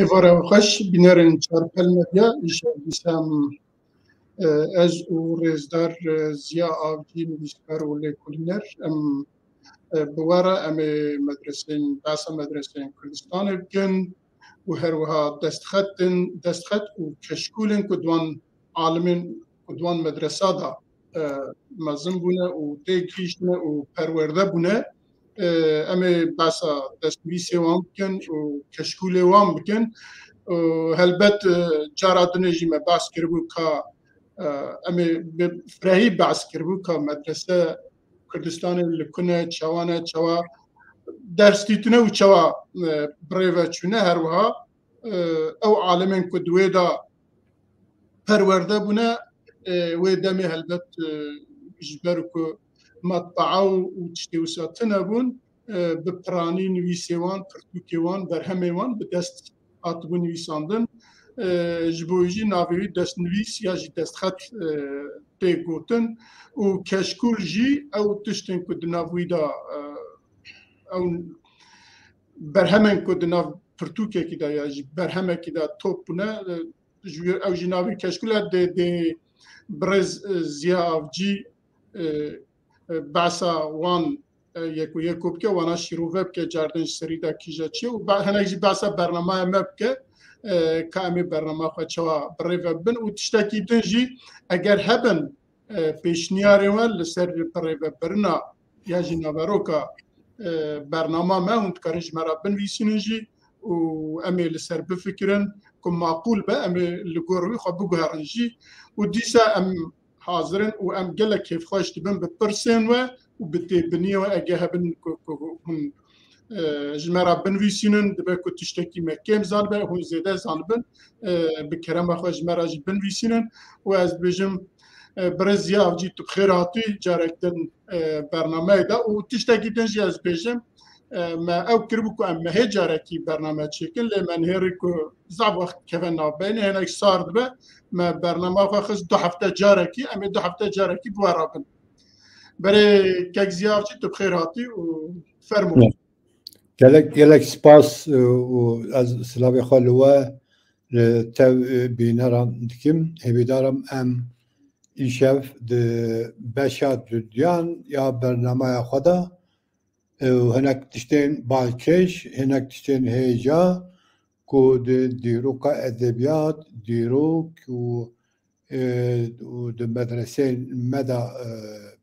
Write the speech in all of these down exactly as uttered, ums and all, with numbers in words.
Êvara xweş, bînerên Çarpel Medya, îşev dîsa em, e, ez û rêzdar, e, Ziya Avcî, nivîskar û lêkolîner, em, e, bi we re em ê medresên, behsa medresên Kurdistanê bikin û her wiha destxetin, destxet û keşkûlên ku di wan alimên ku di wan medresa de, e, mezin bûne û têgihîştine û perwerde bûne, e, em ê behsa destnivîsê wan bikin û keşkûlê wan bikin. Û helbet, e, cara dinê jî me behs kiribû ka, e, em ê bi firehî behs kiribû ka medrese Kurdistanê li ku ne, çawa ne, çawa ders dîtine û çawa, e, bi rê ve çûne, her wiha, e, ew alimên ku di wê de perwerde bûne, e, wê demê helbet, e, ji ber ku metbaa û, û tiştê wisa tune bûn, e, bi piranî nivîsê wan, pirtûkê wan, berhemê wan bi dest hatibû nivîsandin. E, ji bo wî jî navê wî destnivîs ya jî destxet, e, tê gotin û keşkûl jî ew tiştên ku di nav wî de, e, ew berhemên ku di nav pirtûkekî de ya jî berhemekî de top bûne, e, ji wî, ew jî navê keşkûl e, dê, dê birêz, e, Ziya Avcî, e, e, behsa wan, e, yek û yek û bike, wana şîrove bike, cardin ji serî de kîja çi û be-, hinek jî behsa bernamaya me bike, e, ka em ê bernama xwe çawa bi rê ve bibin û tiştekî din jî eger hebin, e, pêşniyarê we li ser birêvebirina ya jî naveroka, e, bernama me, hûn dikarin ji me re binivîsînin jî û em ê li ser bifikirin ku maqûl be, em ê li gor wî xwe biguherin jî û dîsa em hazir in û em gelek kêfxweş dibin bi pirsên we û bi têbiniyê we ege hebin ku, ku hûn, e, ji me re binivîsînin, dibe ku tiştekî me kêm zanibe, hûn zêde zanibin, e, bi kerema xwe ji me re jî binivîsînin û ez dibêjim, e, birêz Ziya Avcî, tu bi xêr hatî carek din, e, bernameyê de û tiştekî din jî ez dibêjim, e, me ew kiribû ku em mehê carekî bername çêkin, lê me nihêrî ku zaf wext keve navbeyne, hinek sar dibe, me bernama xwe xist du hefte carekî, em ê du hefte carekî bi we re bin. Berê kek Ziya Avcî, tu bi xêr hatî û fermo. Gelek, gelek spas, e, û ez silavê xwe li we, li tev, e, bîneran dikim. Hêvîdarim em îşev di beşa dudiyan ya bernameya xwe de, e, û hinek tiştên balkêş, hinek tiştên hêja ku di dîroka edebiyat, dîrok û, e, û di medreseyên me de, e,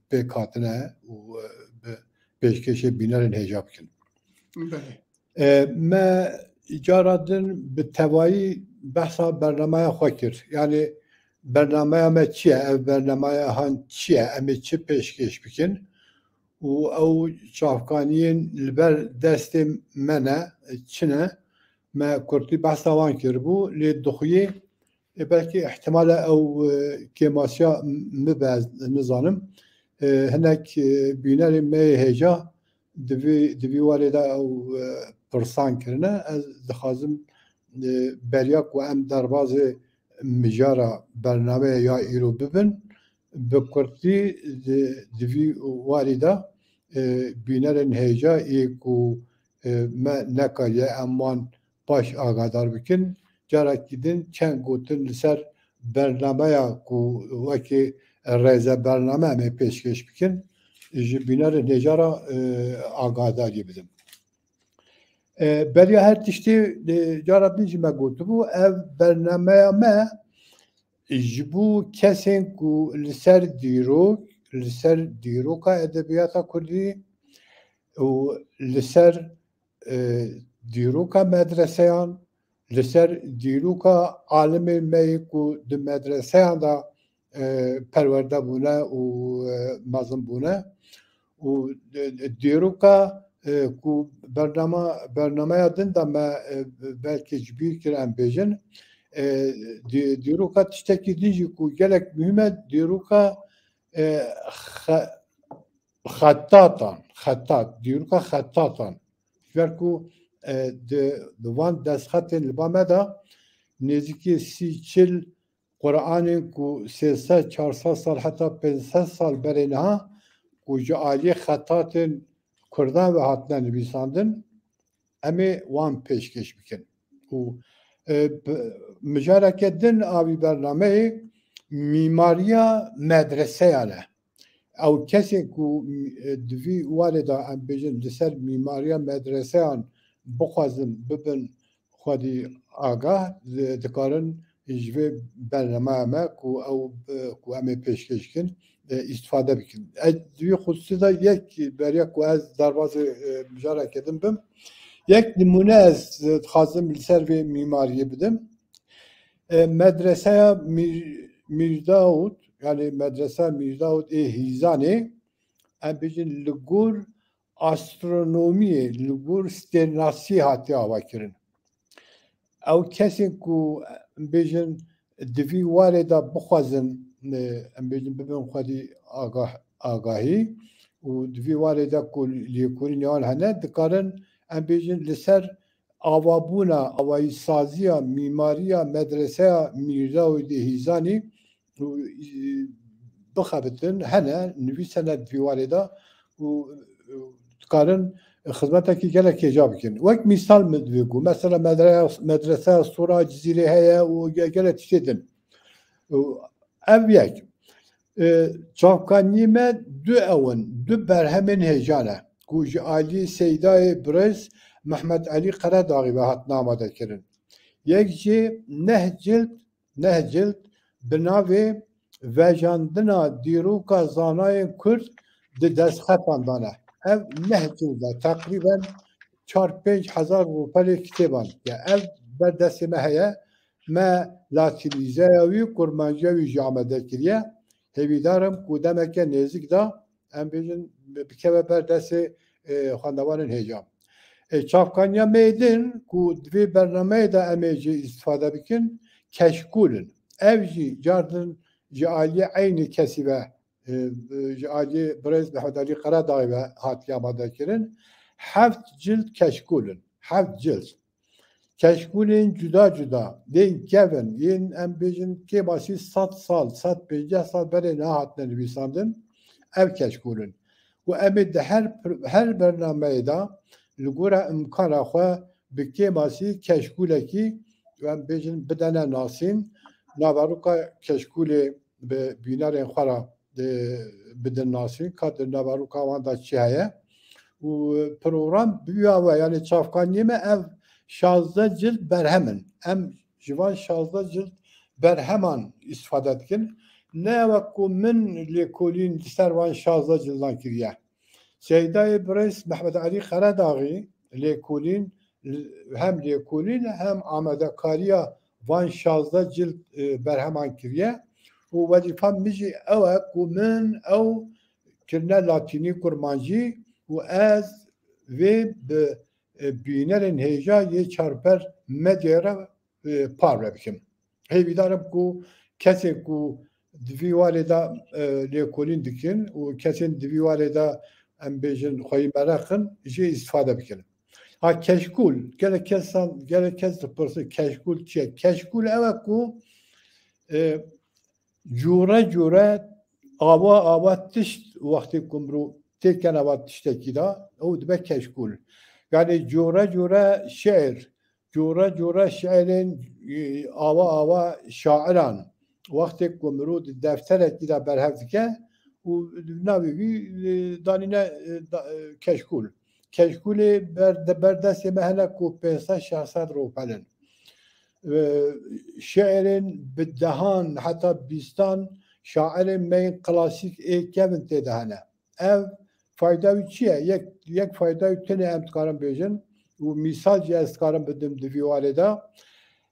pêk hatine û, e, bi pêşkêşê bînerên hêja bikin. Belê. E, me cara din bi tevayî behsa bernameya xwe kir. Yanî bernameya me çi ye? Ev bernameya han çi ye? Em ê çi pêşkêş bikin? Û ew çavkaniyên li ber destê me ne, çi ne? Me kurtî behsa wan kiribû, lê dixuyê, e, belkî ihtimal e ew, e, kêmasiya min be, ez nizanim. E, hinek, e, bînerên me yê hêja di vî, di vî warê de ew, e, pirsan kirine. Ez dixwazim, e, beriya ku em derbazê mijara bernameyê ya îro bibin, bi kurtî di, di vî warî de, e, bînerên hêja yê ku, e, me nekariye em wan baş agadar bikin. Carekî din çend gotin li ser bernameya ku wekî rêze bername em ê pêşkêş bikin, ji bînerên hêja re, e, agadariyê bidim. E, beriya her tiştî, e, cara din jî me gotibû, ev bernameya me ji bo kesên ku li ser dîrok, li ser dîroka edebiyata kurdî û li ser, e, dîroka medreseyan, li ser dîroka alimên me yê ku di medreseyan de, e, perwerde bûne û, e, mezin bûne. Û, e, dîroka, e, ku bernama, bernameya din de me, e, belkî ji bîr kir em bêjin. E, dî-, dîroka tiştekî din jî ku gelek muhîm e, dîroka, e, xe-, xetatan, xetat, dîroka xetatan. Ji ber ku, e, di, di van destxetên li ba me de nêzîkî sî çil Quranên ku sê sed çar sed sal heta pênc sed sal berê niha ku ji aliyê xetatên Kurdan ve hatine nivîsandin, em ê wan pêşkêş bikin. Û E, bi, mijareke din a vî bernameyê mîmariya medreseyan e. Ew kesên ku, e, di vî warê de em bêjin li ser mîmariya medreseyan bixwazin bibin xwedî agah, di-, dikarin ji vê bernameya me ku ew, e, ku em ê pêşkêş kin, e, îstifade bikin. Ez di vî xusûsê de yek beriya ku ez derbazê, e, mijareke din bim, yek nimûne ez, e, dixwazim li ser vê mîmariyê bidim. E, medreseya Mîr-, Mîr Dawûd, yani medreseya Mîr Dawûd ê Hîzanê, em bêjin li gor astronomiyê, li gor stêrnasî hatiye avakirin. Ew kesên ku, em bêjin, di vî warê de bixwazin, e, em bêjin, bibin xwedî agah-, agahî û di vî warê de ku lêkolînê wan hene, dikarin, em bêjin, li ser avabûna, avayîsaziya, mîmariya medreseya Mîr Dawûdê Hîzanî û, e, bixebitin, hene, nivîs hene di vî warê de û, e, dikarin xizmetekî gelek hêja bikin. Wek mîsal min divê ku, mesela medreya, medreseya Sora Cizîrê heye û ge-, gelek tiştê din. Û ev yek. E, çavkaniyê me du ew in, du berhemên hêja ne ku ji aliyê Seydayê Birêz Mehmet Elî Qeredaxî ve hatin amade kirin. Yek jê neh cild, neh cild bi navê Vejandina Dîroka Zanayên Kurd di destxetan de ne. Ev neh cild e, teqrîben çar pênc hezar rûpelê kitêban. Ya ev ber destê me heye, me latînîzeya wî, kurmanciya wî jî amade kiriye. Hêvîdar im ku demeke nêzik de, em bêjin, bikeve ber destê, e, xwendevanên hêja. E, çavkaniya me yê din ku di vê bernameyê de em ê jê îstifade bikin, keşkûl in. Ev jî cardin ji aliyê eynî kesî ve, e, e, ji aliyê birêz Mehmet Elî Qeredaxî ve hatiye amade kirin. Heft cild keşkûl in. Heft cild. Keşkûlên cuda cuda, yên kevin, yên em bêjin kêmasî sed sal, sed pênceh sal berê nehatine nivîsandin, ev keşkûl in. Û em ê di her pir-, her bernameyê de li gora imkana xwe bi kêmasî keşkûlekî, em bêjin, bidene nasîn, naveroka keşkûlê bi bînerên xwe re, e, bidin nasîn, ka di naveroka wan de çi heye. Û program bi vî awe, yani çavkaniyê me ev şazdeh cild berhem in. Em ji van şazdeh cild berheman îstifade dikin. Ne wek ku min lêkolîn li ser van şazdeh cildan kiriye. Seydayê birêz Mehmet Elî Qeredaxî lêkolîn, hem lêkolîn hem amadekariya van şazdeh cild, e, berheman kiriye û wezîfa min jî ew e ku min ew kirine latînî kurmancî û ez vê bi, e, bînerên hêja yê çarper medyaya re, e, parve bikim. Hêvîdar im ku kesên ku di vî warê de, e, lêkolîn dikin û kesên di vî warê de, em bêjin, xweyî mereq in, jê îstifade bikin. Ha, keşkûl, gelek kesan, gelek kes dipirsin, keşkûl çi ye? Keşkûl ew e ku, e, cûre cûre, awa awa tişt, wextê ku mirov têkene va tiştekî de, ew dibe keşkûl. Yani cûre cûre şiir, cûre cûre şiirên, e, awa awa şairan, wextê ku mirov di defterekî de berhev dike û navê wî, e, danîne, e, da-, e, keşkûl. Keşkûlê ber-, de-, ber destê me hene ku pênc sed şeş sed rûpel in. E, şiirên bi dehan heta bîstan şairên me yên klasîk ê kevin tê de hene. Ev fayda wî çi ye? Yek, yek fayda wî tenê em dikarin bêjin û mîsal jî ez dikarim bidim di vî warê de.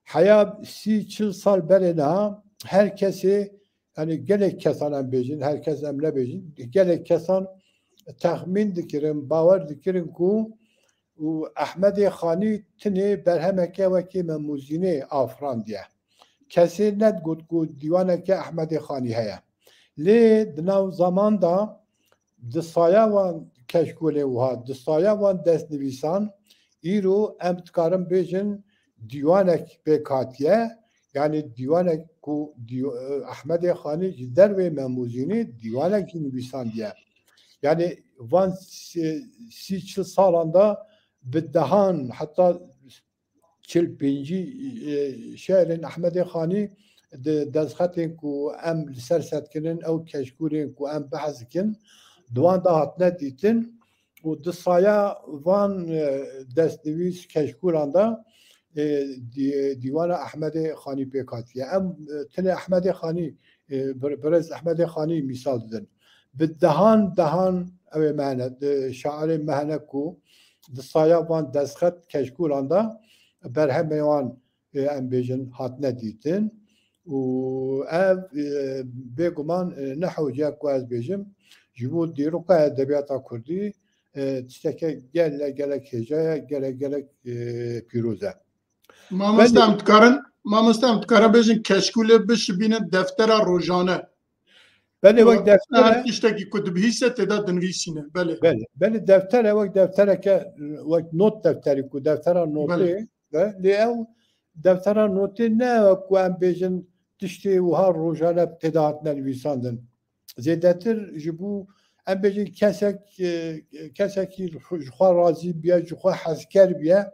Heya sî çil sal berê niha her kesê, yani gelek kesan em bêjin, her kes em nebêjin, gelek kesan texmîn dikirin, bawer dikirin ku û Ehmedê Xanî tinê berhemeke wekî Memûzînê afirandiye. Kesê nedigot ku dîwaneke Ehmedê Xanî heye. Lê di nav zaman de di saya wan keşkolên wiha, di saya wan destnivîsan, îro em dikarin bêjin dîwanek pêk hatiye, yani dîwanek ku dî-, Ehmedê Xanî ji dervê Memûzînê dîwanek jî nivîsandiye. Yani van sî, sî çil salan de bi dehan, heta çil pêncî, e, şe'rên Ehmedê Xanî di destxetên ku em li ser setkinin, ew keşkûrên ku em behs dikin, di wan de hatine dîtin û di saya van, e, destnivîs keşkûran de, e, dî-, dîwana Ehmedê Xanî pêk hatiye. Em, e, tenê Ehmedê Xanî, e, bir-, birêz Ehmedê Xanî mîsal didin. Bi dehan dehan ew ê me hene, di şairên me hene ku di saya van destxet keşkûran de berhemê wan, e, em bêjin, hatine dîtin. Û ev, e, bêguman, e, ne hewce ku ez bêjim, ji bo dîroka edebiyata kurdî, e, tişteke gelek, gelek hêja ye, gelek, gelek, e, pîroz e. Mamoste, Belê. em dikarin, mamoste, em dikarin bêjin keşkûlê bişibînin deftera rojane. Belê, wek Û deftere her tiştekî ku dibihîse tê de dinivîsîne. Belê. Belê, belê, deftere wek deftereke, wek not defterî ku deftera notê, Belê. be, lê ew deftera notê ne wek ku em bêjin tiştê wiha rojane tê de hatine nivîsandin. Zêdetir ji bo, em bêjin, kesek, e, kesekî ji xwe razî biye, ji xwe hezker biye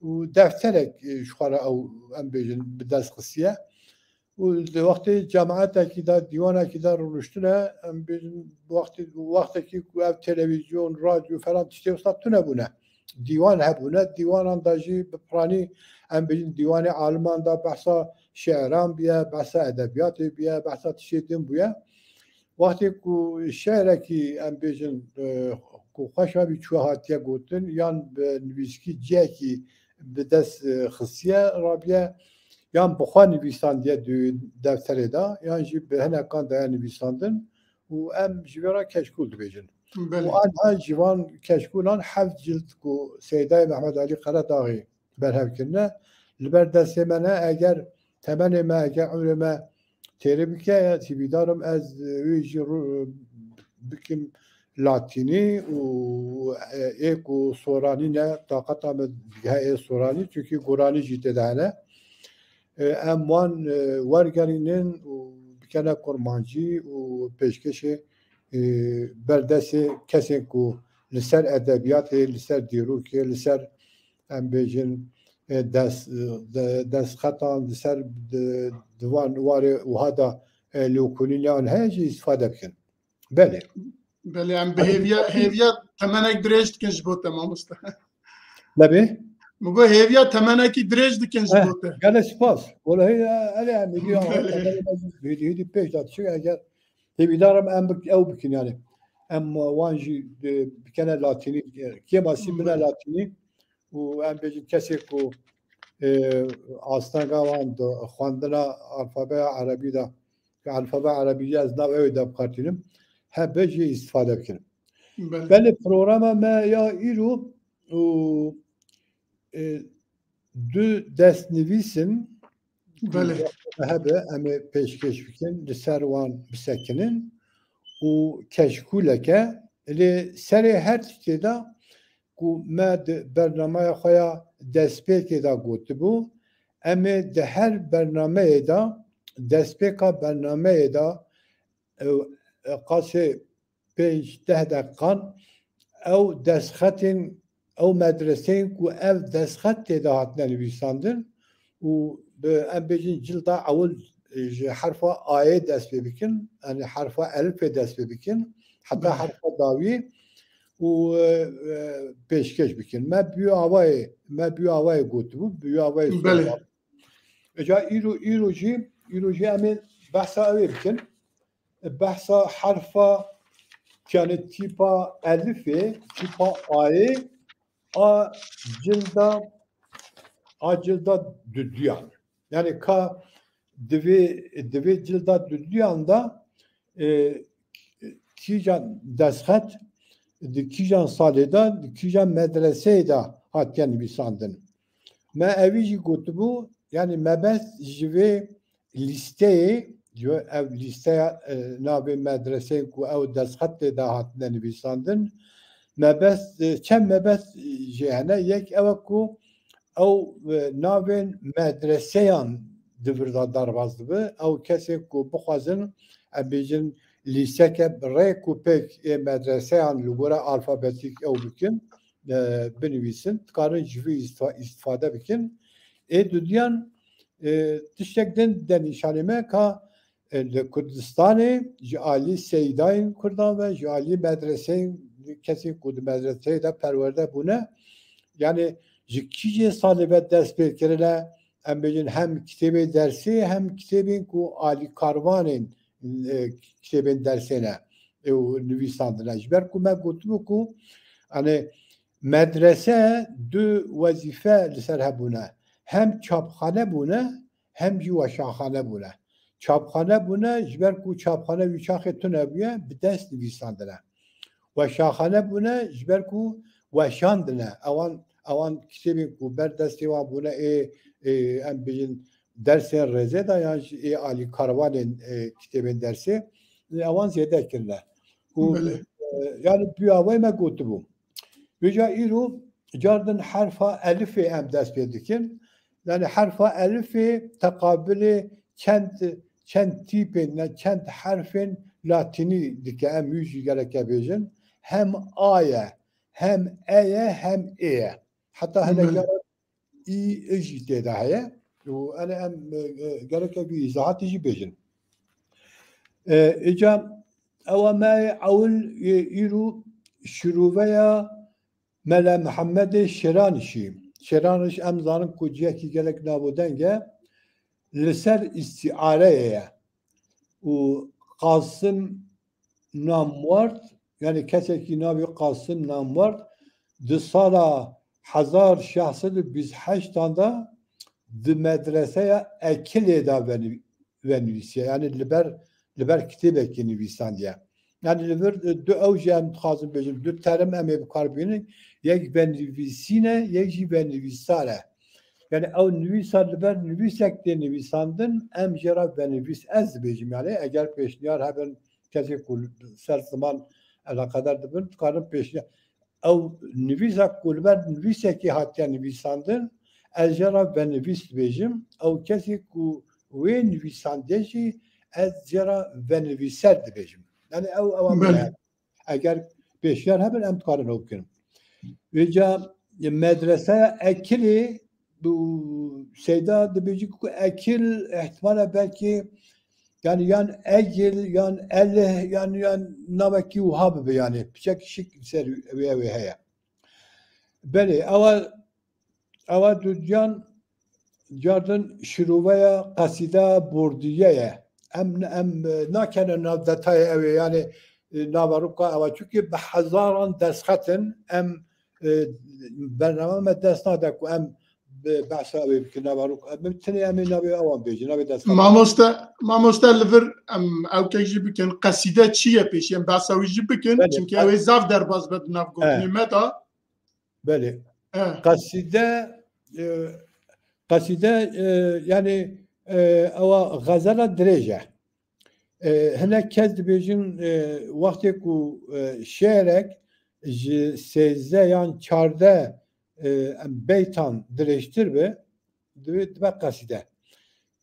û defterek, e, ji xwe re ew, em bêjin, bi dest xistiye. Û di wextê cemaetekî de, dîwanekî de rûniştine, em bêjin, wextê, wextekî ku ev televîzyon, radyo falan tiştê wisa tune bûne. Dîwan hebûne, dîwanan de jî bi piranî, em bêjin, dîwanê aliman de behsa şe'ran biye, behsa edebiyatê biye, behsa tiştê din bûye. Wextê ku şe'rekî, em bêjin, e, ku xweş hebî çûye hatiye gotin, yan bi nivîskî cihekî bi dest, e, xistiye rabiye, yan bi xwe nivîsandiye di defterê de, yan jî bi hinekan daye nivîsandin û em ji vê re keşkûl dibêjin. Belê. Û aniha ji van keşkûlan heft cild ku Seydayê Mehmet Alî Qeredaxî berhev kirine, li ber destê me ne, eger temenê me, eger emrê me têrê bike, hêvîdar im ez wê jî rû-, bikim latînî û, e, ê ku soranî ne, taqeta min digihe ê soranî, çunkî goranî jî tê de hene. E, em wan, e, wergerînin û bikene kurmancî û pêşkêşê, e, ber destê kesên ku li ser edebiyatê, li ser dîrokê, li ser, em bêjin, e, dest, e, de-, destxetan, li ser di-, di van warê wiha de, e, lêkolîneyan heye jî îstifade bikin. Belê. Belê, em bi hêviya, hêviya temenek dirêj dikin ji bo te, mamoste. Nebê? Min got hêviya temenekî dirêj dikin ji Eh, bo te. Gelek spas. Welehî, e, elê em hêdî, Belê. Hêdî, hêdî pêş de diçin, eger hêvîdar im em bik-, ew bikin, yani. Em wan jî, e, bikene latînî, e, kêmasî bine Belê. latînî û em bêjin kesê ku, e, astanga wan di xwendina alfabeya erebî de, ke alfabe erebî ez nav ew ê de bikartînim, hebe jî îstifade bikin. Belê. Belê, programa me ya îro û, e, du destnivîs in, Belê. hebe em ê pêşkêş bikin, li ser wan bisekinin û keşkûleke, lê serê her tiştê de ku me di bernameya xwe ya destpêkê de gotibû, em ê di her bernameyê de, destpêka bernameyê de, ew, e, qasê pênc deh deqiqan ew destxetên, ew medreseyên ku ev destxet tê de hatine nivîsandin û bi, em bêjin, cilda ewil, e, ji herfa A'yê dest pê bikin, yani herfa elifê dest pê bikin, heta Belê. herfa dawî û, e, e, pêşkêş bikin. Me bi wî awayê, me bi wî awayê gotibû, bi wî awayê Belê. soran. Eca îro, îro jî, îro jî em ê behsa ew ê bikin. Behsa herfa, yani tîpa elifê, tîpa A'yê, a cilda, a cilda duduyan. Yani ka divê, divê cilda duduyan da, e, kîjan destxet, di kîjan salê de, di kîjan medreseyê de hatiye nivîsandin. Me evî jî gotibû, yani mebest ji vê lîsteyê, ji ev lîsteya, e, navê medreseyên ku ew destxet tê de hatine nivîsandin, mebest, e, çend mebest, e, jê hene. Yek ew e ku ew, e, navên medreseyan di vir de derbas dibe. Ew kesên ku bixwazin, em bêjin, lîseke bi rêk û pêk ê medreseyan li gora alfabetîk ew bikin, e, binivîsin, dikarin ji vî îstifa-, îstifade bikin. Ê dudiyan, e, tiştek din de nîşanê me ka, e, li Kurdistanê ji alî seydayên Kurdan ve ji alî medreseyên kesên ku di medreseyê de perwerde bûne, yani ji kîjê salê ve dest pê kirine, em bêjin hem kitêbê dersê hem kitêbên ku alîkarvanên, e, kitêbên dersê ne, e, û nivîsandine. Ji ber ku me gotibû ku, yani, medrese du wezîfe li ser hebûne. Hem çapxane bûne, hem jî weşanxane bûne. Çapxane bûne, ji ber ku çapxane wî çaxê tune bûye, bi dest nivîsandine. Weşanxane bûne, ji ber ku weşandine. Ewan, ewan kitêbên ku ber destê wan bûne, ê, ê, em bêjin dersên rêzê de yan jî ê alîkarvanên, e, kitêbên dersê, e, ewan zêde kirine. Û, Belê. e, yani bi awayî me gotibû. Vêca îro cardin herfa elifê em dest pê dikin. Yani herfa elifê teqabilê çend, çend tîpên, ne çend herfên latînî dike, em wî jî gereke bêjin. Hem A ye, hem E ye, hem Ê ye. Heta hinek Belê. Cara î, ij jî tê de heye. Û ene em, e, e, gereke vî îzahatî jî bêjin. E, îca ewa me ewil, e, îro şirûveya Mele Mihemedê Şêranişî. Şêraniş em zanin ku cihekî gelek navûdeng e. Li ser îstîareyê ye. Û Qasim Namward, yani kesekî navê Qasim Namward, di sala hezar şeş sed û bîst heştan de di medreseya Ekilê de venî-, venivîsiye. Yani li ber, li ber kitêbekî nivîsandiye. Yani li vir du ew jî em dixwazin bêjin, du terim em ê bi kar bînin, yek venivîsîn e, yek jî venivîsar e. Yani ew nivîsa li ber nivîsek tê nivîsandin, em jê re venivîs ez dibêjim. Yani eger pêşniyar hebin, kesê ku ser ziman eleqedar dibin, dikarin pêşniyar. Ew nivîsa ku li ber nivîsekê hatiye nivîsandin, ez jê re venivîs dibêjim. Ew kesê ku wê nivîsandiye jî ez jê re venivîser dibêjim. Yani ew, ew em Belê. Eger pêşniyar hebin, em dikarin ew bikin. Vêca medreseya Ekilê, bu Seyda dibêjî ku Ekil ihtimale belkî, yani yan Egil, yan Elih, yan, yan navekî wiha bibe yani. Piçek şik ser wê, ew ê heye. Belê, ewa, ewa dudiyan cardin şirûveya qesîda Bordiye ye. Em, em, e, nakene nav detayê ew ê, yani, e, naveroka ewa. Çunke bi hezaran destxet in, em, e, bername me dest nade ku em bi behsa wê bikin, naverok. Em tenê em ê navê ewan bêjin, navê destxet. Mamoste, mamoste li vir em ew kek jî bikin. Qesîde çi ye pêşî em behsa wî jî bikin. Belê. Çunke ew ê zaf derbas be di nav gotinê Evet. me de. Belê. Evet. Qesîde, e, qesîde, e, yani, e, ewa xezela dirêj e. E, hinek kes dibêjin, e, wextê ku, e, şêrek ji sêzdeh yan çardeh, e, em beytan dirêjtir be, dibe, dibe qesîde.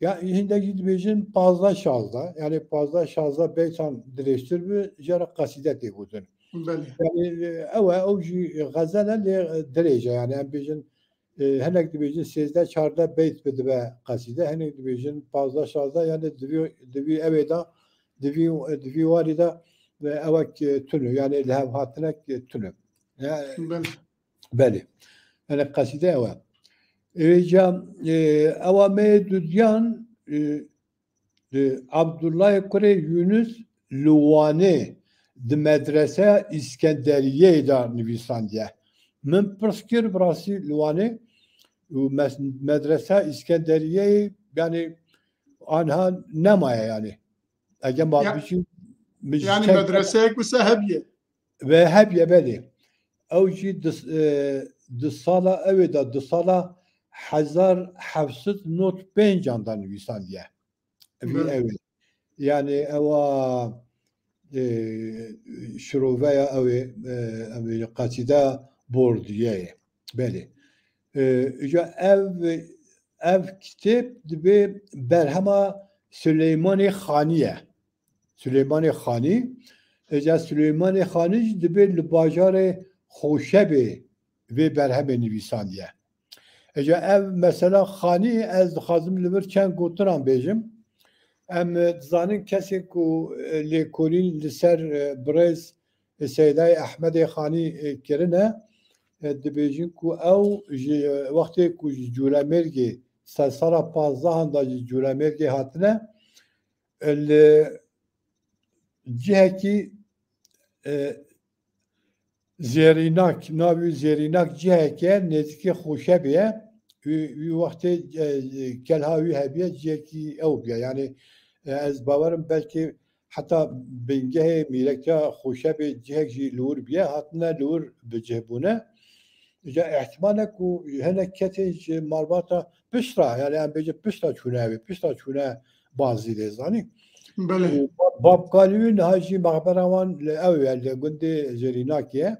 Ya hindek jî dibêjin pazdeh şazdeh, yani pazdeh şazdeh beytan dirêjtir be, jê re qesîde tê gotin. Belê. Yani, e, ew e, ew jî xezel e, lê, e, dirêj e, yani em bêjin, e, hinek dibêjin sêzdeh çardeh beyt bi dibe qesîde, hinek dibêjin pazdeh şazdeh, yani divî, divî ew ê da, divî, divî warî da, e, ewek, e, tune, yani li hev hatinek, e, tune. Ya, Belê. Belê. Yani qesîde ew e. Êca, e, ewa me dudiyan, e, e, Abdullah kurê Yunus li Wanê di medreseya Îskenderiyeyê de nivîsandiye. Min pirs kir, bi rastî li Wanê û mes-, medreseya Îskenderiyeyê, yani, anha nemaye, yani. Ege ma Ya-, biçî, min ji yani çend medreseyek wisa hebiye. Ve hebiye, belê. Ew jî di, e, di sala ew ê de, di sala hezar heft sed nod pênc an de nivîsandiye. Vî Belê. Ew ê. Yani ewa, e, şiroveya ew ê, e, ew ê qesîde Bordiyeyê. Belê. E, îca ev, ev kitêb dibe berhema Sileymanê Xanî ye. Sileymanê Xanî. Îca Sileymanê Xanî jî dibe li bajarê Xoşebê vê berhemê nivîsandiye. Eca ev mesela Xanî, ez dixwazim li vir çend gotinan bêjim. Em, e, dizanin kesê ku, e, lêkolîn li ser, e, birêz, e, Seydayê Ehmedê Xanî, e, kirine, e, dibêjin ku ew ji, e, wextê ku ji Cûlemêrgê, sersala pazdehan de ji Cûlemêrgê hatine, e, li cihekî, e, Zêrînak, navî Zêrînak ciheke nêzîkî Xoşebê ye. Wî, wî wextê, e, kelha wî hebiye, cihekî ew bûye. Yanî, e, ez bawerim belkî heta bingehê mîrektiya Xoşebê cihek jî li wir bûye, hatine li wir bi cih bûne. Îca îhtimal e ku hinek kesên ji malbata piştre, yanî em bêjin piştre çûne evê, piştre çûne Bazîdê, zanî. Belê. Û Ba-, Babkalî wî niha jî mexbera wan li ew ye, li gundê Zerînakê ye.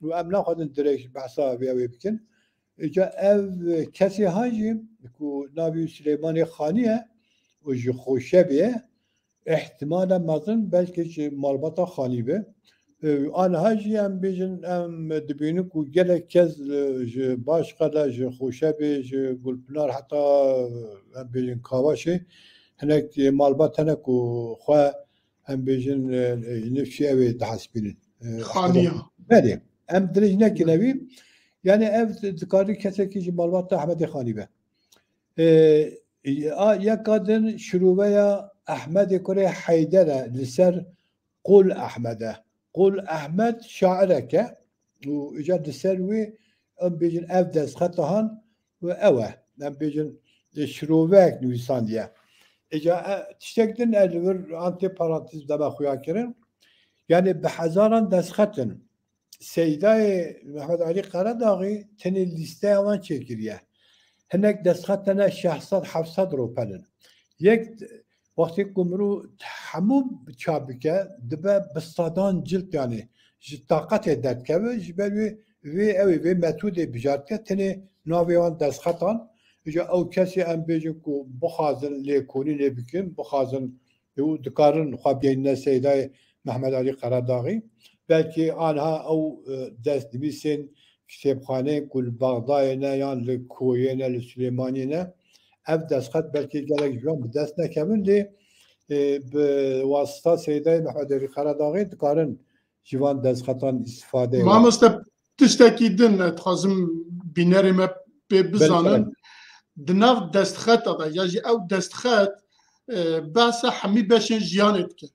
Û em naxwazin dirêj behsa vê ew ê bikin. Îca ev kesê ha jî ku navî Silêmanê Xanî ye û ji Xoşebê ye, îhtimale mezin belkî ji malbata Xanî be. E, aniha jî em bêjin, em dibînin ku gelek kes, e, ji Başqede, ji Xoşebê, ji Gulpinar heta, em bêjin Kavaşê, hinek, e, malbat hene ku xwe, em bêjin, e, e, nifşî ew ê dihesibînin. E, Xaniya. Belê. Em dirêj nekin evî. Yani ev dikarî kesekî ji malbata Ehmedê Xanî be. E, a, yeka din şiroveya Ehmedê kurê Heyder e li ser Qul Ehmed e. Qul Ehmed şairek e û îca di ser wî em bêjin ev destxeta han û ew e. Em bêjin, e, şiroveyek nivîsandiye. Îca, e, tiştek din ez li vir antê parantez dema xuya kirin. Yani bi hezaran destxet in. Seydayê Mehmet Alî Qeredaxî tenê lîsteya wan çêkiriye. Hinek destxet hene şeş sed heft sed ropen in. Yek wextê ku mirov hemû çap bike, dibe bi sedan cilt, yanî ji taqetê derdikeve, ji ber wê, wê ew ê, vê metodê bijartike, tenê navê wan destxetan. Îca ew kesê em bêjin ku bixwazin lêkolînê bikin, bixwazin û dikarin xwe bigihînine Seydayê Mehmet Alî Qeredaxî. Belkî aniha ew, e, destnivîsên kitêbxaneyên ku li Bexdayê ne yan li Koyê ne, li Silêmaniyê ne, ev destxet belkî gelek ji wan bi dest nekevin, lê, e, bi wasita Seydayê Mehmet Alî Qeredaxî dikarin ji van destxetan îstîfade. Mamoste, tiştekî din, e, dixwazim bînerê me pê bizanin. Belê. Di nav destxeta de, ya jî ew destxet, e, behsa hemî beşên jiyanê dike.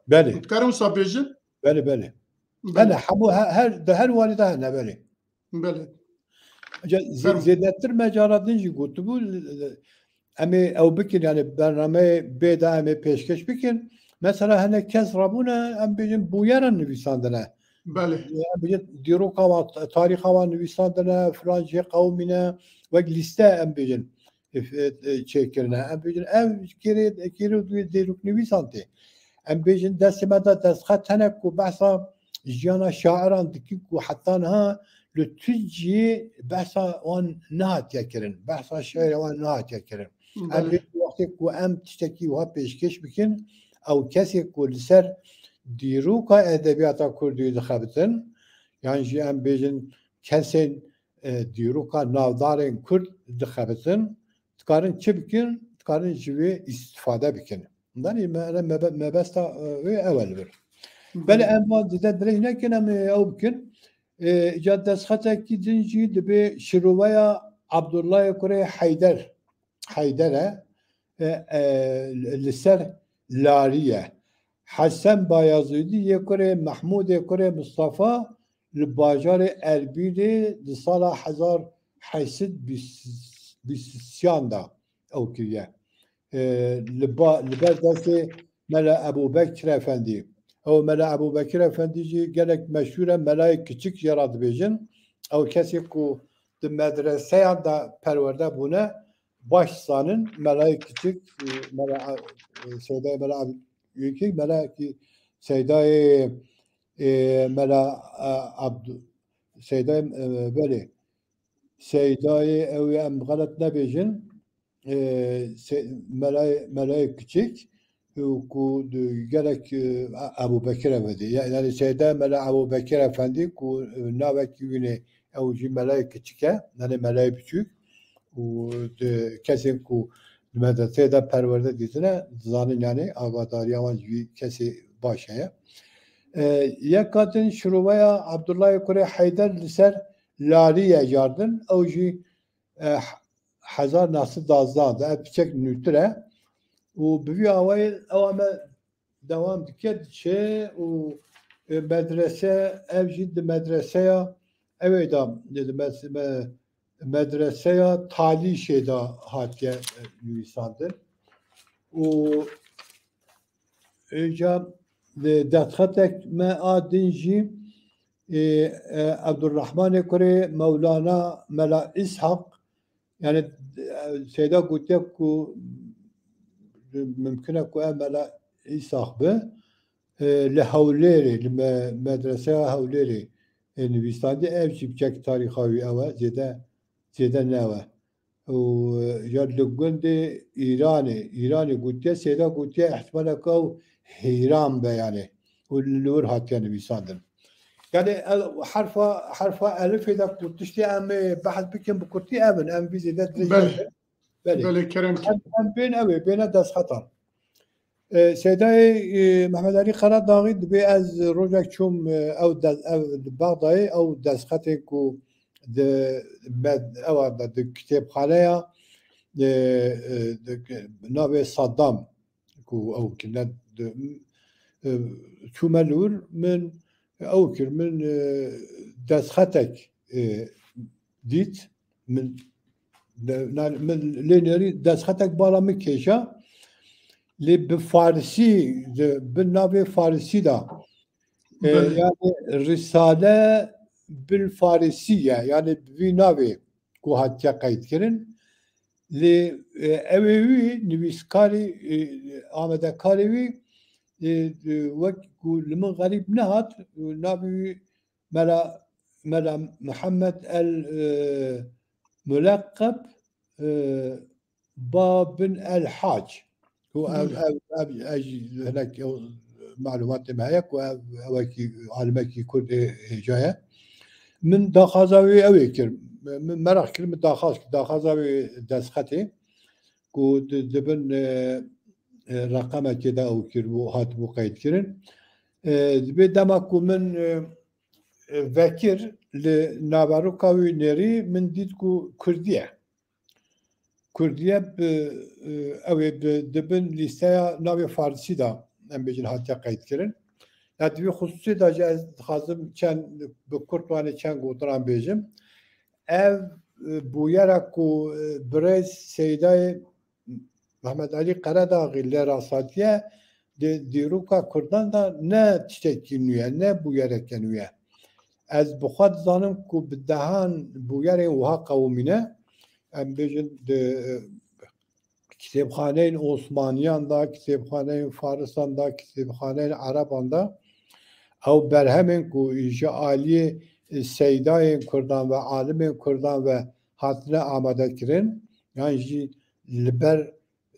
Belê. Dikarim wisa bêjin? Belê, belê. Belê. Hene, hemû he-, her, di her warî de hene, belê. Belê. Ca-, zê-, Fermo. Zêdetir me cara din jî gotibû, l-, l-, em ê ew bikin, yani bernameyê bê de em ê pêşkeş bikin. Mesela hinek kes rabûne, em bêjin bûyeran nivîsandine. Belê. Em bêjin dîroka wan, tarîxa wan nivîsandine, filan jê qewimîne, wek lîste em bêjin, e, e, çêkirine. Em bêjin ev kêrê, kêrê dîroknivîsan tê. Em bêjin destê me de destxet hene ku behsa jiyana şairan dikin ku heta niha li tu cihê behsa wan nehatiye kirin, behsa şiîra wan nehatiye kirin. Em Belê. Bê wextê ku em tiştekî wiha pêşkêş bikin, ew kesê ku li ser dîroka edebiyata kurdî dixebitin, yan jî em bêjin kesên, e, dîroka navdarên kurd dixebitin, dikarin çi bikin? Dikarin ji wê îstîfade bikin. Danî me, me, mebesta, e, wê ew e li vir. Belê. Belê em van dide dirêj nekin, em ê ew bikin. E, îca destxetekî din jî dibê şiroveya Abdullahê kurê Heyder, Heyder e, e, e, li ser Larî ye. Hesen Bayazîdî yê kurê Mehmûdê kurê Mistefa li bajarê Erbîlê di sala hezar heşt sed bîst, bîst sê de ew kiriye. E, li ba-, li ber destê Mela Ebûbekir Efendî. Ew Mela Ebûbekir Efendî jî gelek meşhûr e, Melayê Kiçik jê re dibêjin. Ew kesê ku di medreseyan de perwerde bûne, baş zanin, Melayê Kiçik, e, Mela, e, Seydayê Mela Ab-, Kiçik, Mela ki Seydayê, e, Mela, e, Abdu-, Seydayê, e, belê. Seydayê ew ê em xelet nebêjin, e, Se-, Melayê, Melayê Kiçik, e, ku di gelek, e, Ebû Bekir Efendî, ya-, yani Seyda Mela Ebû Bekir Efendî ku, e, navekî wî ne, ew jî Melayê Kiçik e, yani Melayê Biçûk. û di kesên ku di medreseyê de perwerde dîtine, dizanin, yani, agadariya wan ji vî kesê baş heye. E, yeka din şiroveya Abdullahê kurê Heyder li ser Larî ye jardin, ew jî, e, hezar neh sed duwazdeh de, ev piçek nûtir e. Û bi vî awayî ewa me dewam dike, diçe û, e, medrese, ev jî di medreseya, ew ê da, di mes-, me-, medreseya Talîşê de hatiye, e, nivîsandin. Û, e, îca, e, destxetek me a din jî, e, e, Ebdurrahmanê kurê Mewlana Mela Îshak, yani, e, Seyda gotiye ku mimkun e ku ev Mela Îshak be, e, li Hewlêrê, li me-, medreseya Hewlêrê, e, nivîsandî, ev jî piçek tarîxa wî ew e, zêde, zêde ne ew e. Û, e, ya li gundê Îranê, Îranê gotiye, Seyda gotiye, ihtimalek ew Hîran be, yani. Û li wir hatiye nivîsandin. Yani, el-, herfa, herfa elifê de ku tiştê em ê behs bikin bi kurtî ev in, em vî zêde dirêj Belê. nekin. Belê. Belê, kerem ki. Em, em bên ew ê, bêne destxetan. E, Seydayê, e, Mehmet Alî Qeradaxî dibê ez rojek çûm, e, ew de-, ev di Bexdayê, ew destxetê ku di med-, ewa de, di kitêbxaneya, e, e, di, navê Saddam ku ew kine di, e, çûme li wir, min ew kir, min, e, destxetek, e, dît, min, de-, na-, min lê nêrî destxetek bala min kêşa, lê bi farisî, di, bi navê farisî de, e, Belê. yani Risale bil Farisî ye, yani bi vî navê ku hatiye qeyd kirin. Lê, e, ew ê wî nivîskarî, e, amadekarê wî, e, e, wek ku li min xerîb nehat, navê wî Mela, Mela Muhammed el, e, Muleqeb, e, Ba bin el Hac. Û ev, Hmm. ev, ev, ev jî hinek ew malumatê me heye ku ev, ewekî alimekî Kurd ê hêja ye. Min daxwaza wê ew ê kir. Min meraq kir, min daxwaz kir. Daxwaza wê destxetê ku di, di bin, e, e, reqemekê de ew kir bû, hatibû qeyd kirin. E, dibê dema ku min, e, e, vekir li naveroka wî nêrî, min dît ku Kurdî ye. Kurdî ye bi, e, ew ê bi, di bin lîsteya navê Farisî de, em bêjin, hatiye qeyd kirin. Ya di vî xusûsê de jî ez dixwazim çend, bi kurt wanê çend gotinan bêjim. Ev, e, bûyera ku, e, birêz Seydayê Mehmet Alî Qeredaxî lê rastatiye, di dîroka Kurdan de ne tiştekî nû ye, ne bûyereke nû ye. Ez bi xwe dizanim ku bi dehan bûyerên wiha qewimîne, em bêjin di, e, kitêbxaneyên Osmaniyan de, kitêbxaneyên Farisan de, kitêbxaneyên Ereban de, ew berhemên ku ji aliyê, e, seydayên Kurdan ve alimên Kurdan ve hatine amade kirin, yan jî li ber,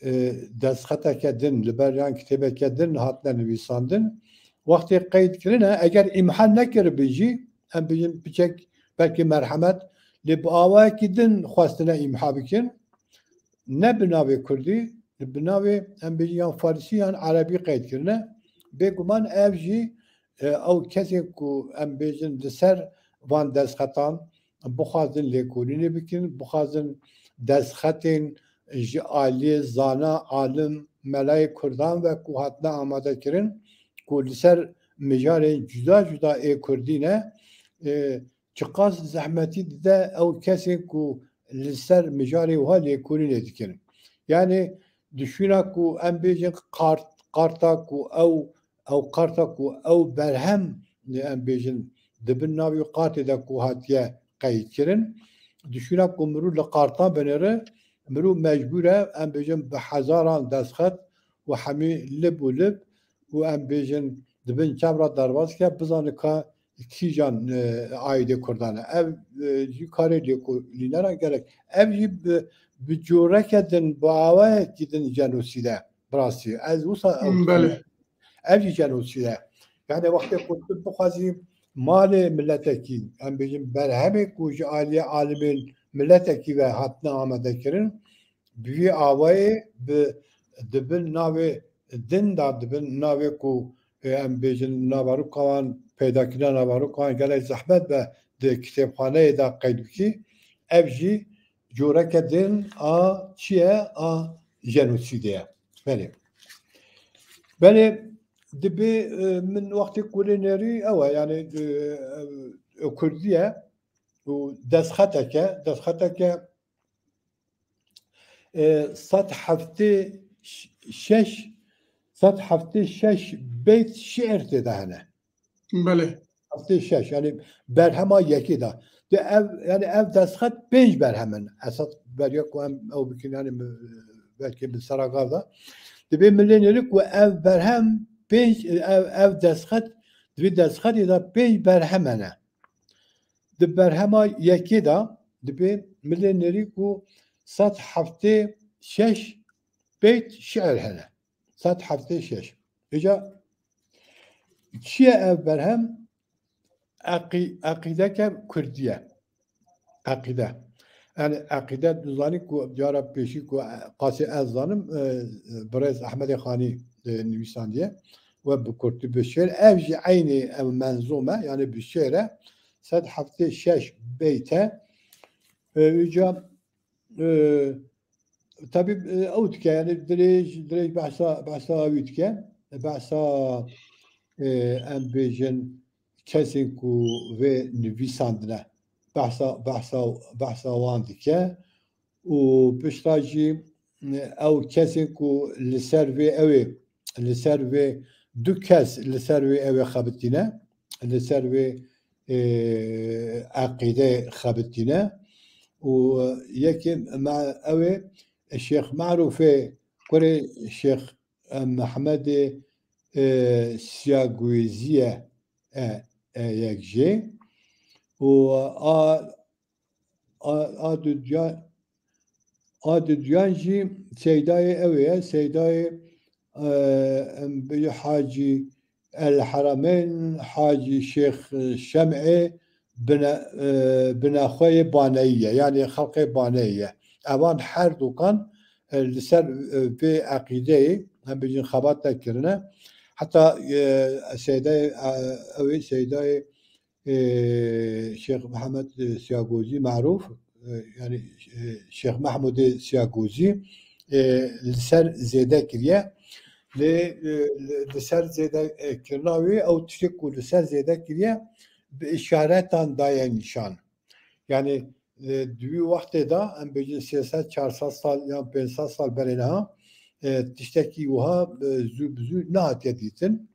e, destxeteke din, li ber yan kitêbeke din hatine nivîsandin. Wextê qeyd kirine, eger îmha nekiribin jî, em bêjin piçek belkî merhemet, lê bi awayekî din xwestine îmha bikin, ne bi navê Kurdî, bi navê, em bêjin, yan Farisî yan Erebî qeyd kirine. Bêguman ev jî, e, ew kesên ku, em bêjin, li ser van destxetan bixwazin lêkolînê bikin, bixwazin destxetên ji aliyê zana, alim, melayê Kurdan ve ku hatine amade kirin, ku li ser mijarên cuda cuda ê Kurdî ne, e, çiqas zehmetî dide ew kesên ku li ser mijarê wiha lêkolînê dikin. Yani, di şûna ku em bêjin qart, qarta ku ew, ew qarta ku ew berhem, em bêjin, di bin navê qartê de ku hatiye qeyd kirin, di şûna ku mirû li qartan binêre, mirû mecbûr e, em bêjin, bi hezaran destxet û hemî lib û lib û, em bêjin, di bin çav re derbas ke, bizane ka kîjan, e, aîdê Kurdan e. Ev, e, jî karê lêkolîneran gerek. Ev jî bi, bi coreke din, bi awayekî din jenosîd e, bi rastî. Ez wisa ew Hmm, belê. dibînim. Ev jî jenosîd e. Yani wextê ku tu bixwazî malê miletekî, em bêjin, berhemê ku ji aliyê alimên miletekî ve hatine amadekirin, bi vî awayê bi, dibin navê din de, dibin navê ku, e, em bêjin naveroka wan, peydakirina naveroka wan gelek zehmet be di kitêbxaneyê de qeyd bikî. Ev jî coreke din a çi ye? A jenosîdê ye. Belê. Belê, dibê, e, min wextê ku lê nêrî ew e, yani, e, e, kurdî ye û destxeteke, destxeteke, e, sed heftê şeş, sed heftê şeş beyt şiir tê de hene. Belê. Heftê şeş, yani berhema yekê de. De ev, yani ev destxet pênc berhem in. Esas beriya ku em ew bikin, yani mi-, belkî bi sera gav de. Dibê min lê nêrî ku ev berhem pênc, ev, ev destxet, di vî destxetê de pênc berhem hene. Di berhema yekê de dibê min lê nêrî ku sed heftê şeş beyt şiir hene. Sed heftê şeş. Îca çi ye ev berhem? Eqî-, eqîdeke kurdî ye. Eqîde. Yani eqîde, tu zanî ku cara pêşî ku, e, qasê ez zanim, e, birêz Ehmedê Xanî, e, nivîsandiye we bi kurtî bi şêr. Ev jî eynî ev menzûm e, yani bi şêr e. Sed heftê şeş beyt e. E, îca, e, tabî, e, ew dike, yani dirêj, dirêj behsa, behsa wî dike. Behsa, e, em bêjin kesên ku vê nivîsandine, behsa, behsa, behsa wan dike û pişta jî, e, ew kesên ku li ser vê ew ê, li ser vê du kes li ser vê ew ê xebitîne, li ser vê, e, eqîdeyê xebitîne û yekê me-, ew ê Şêx Merûfê kurê Şêx, e, Mehmedê, e, Siyagwêzî ye, e, e, yek jê. Û a, a, a duduya-, a duduyan jî seydayê ew ê ye, seydayê, e, em bêjin Hacî El Herameyn, Hacî Şêx Şem'ê bine-, e, binexweyê baneyî ye, yanî xelqê baneyî ye. Evan her dukan, e, li ser, e, vê eqîdeyê, em bêjin xebat nekirine. Heta, e, seydayê, e, ew ê seydayê, e, Şêx Mihemed, e, Siyagozî Merûf, e, yanî, e, Şêx Mehmûdê Siyagozî, e, li ser zêde kiriye. Lê, e, li, li ser zêde, e, kirina wê, ew tiştê ku li ser zêde kiriye, bi îşaretan daye nîşan. Yani, e, di wî wextê de, em bêjin sê sed, çar sed sal yan pênc sed sal berê niha, e, tiştekî wiha, e, zû bi zû nehatiye dîtin.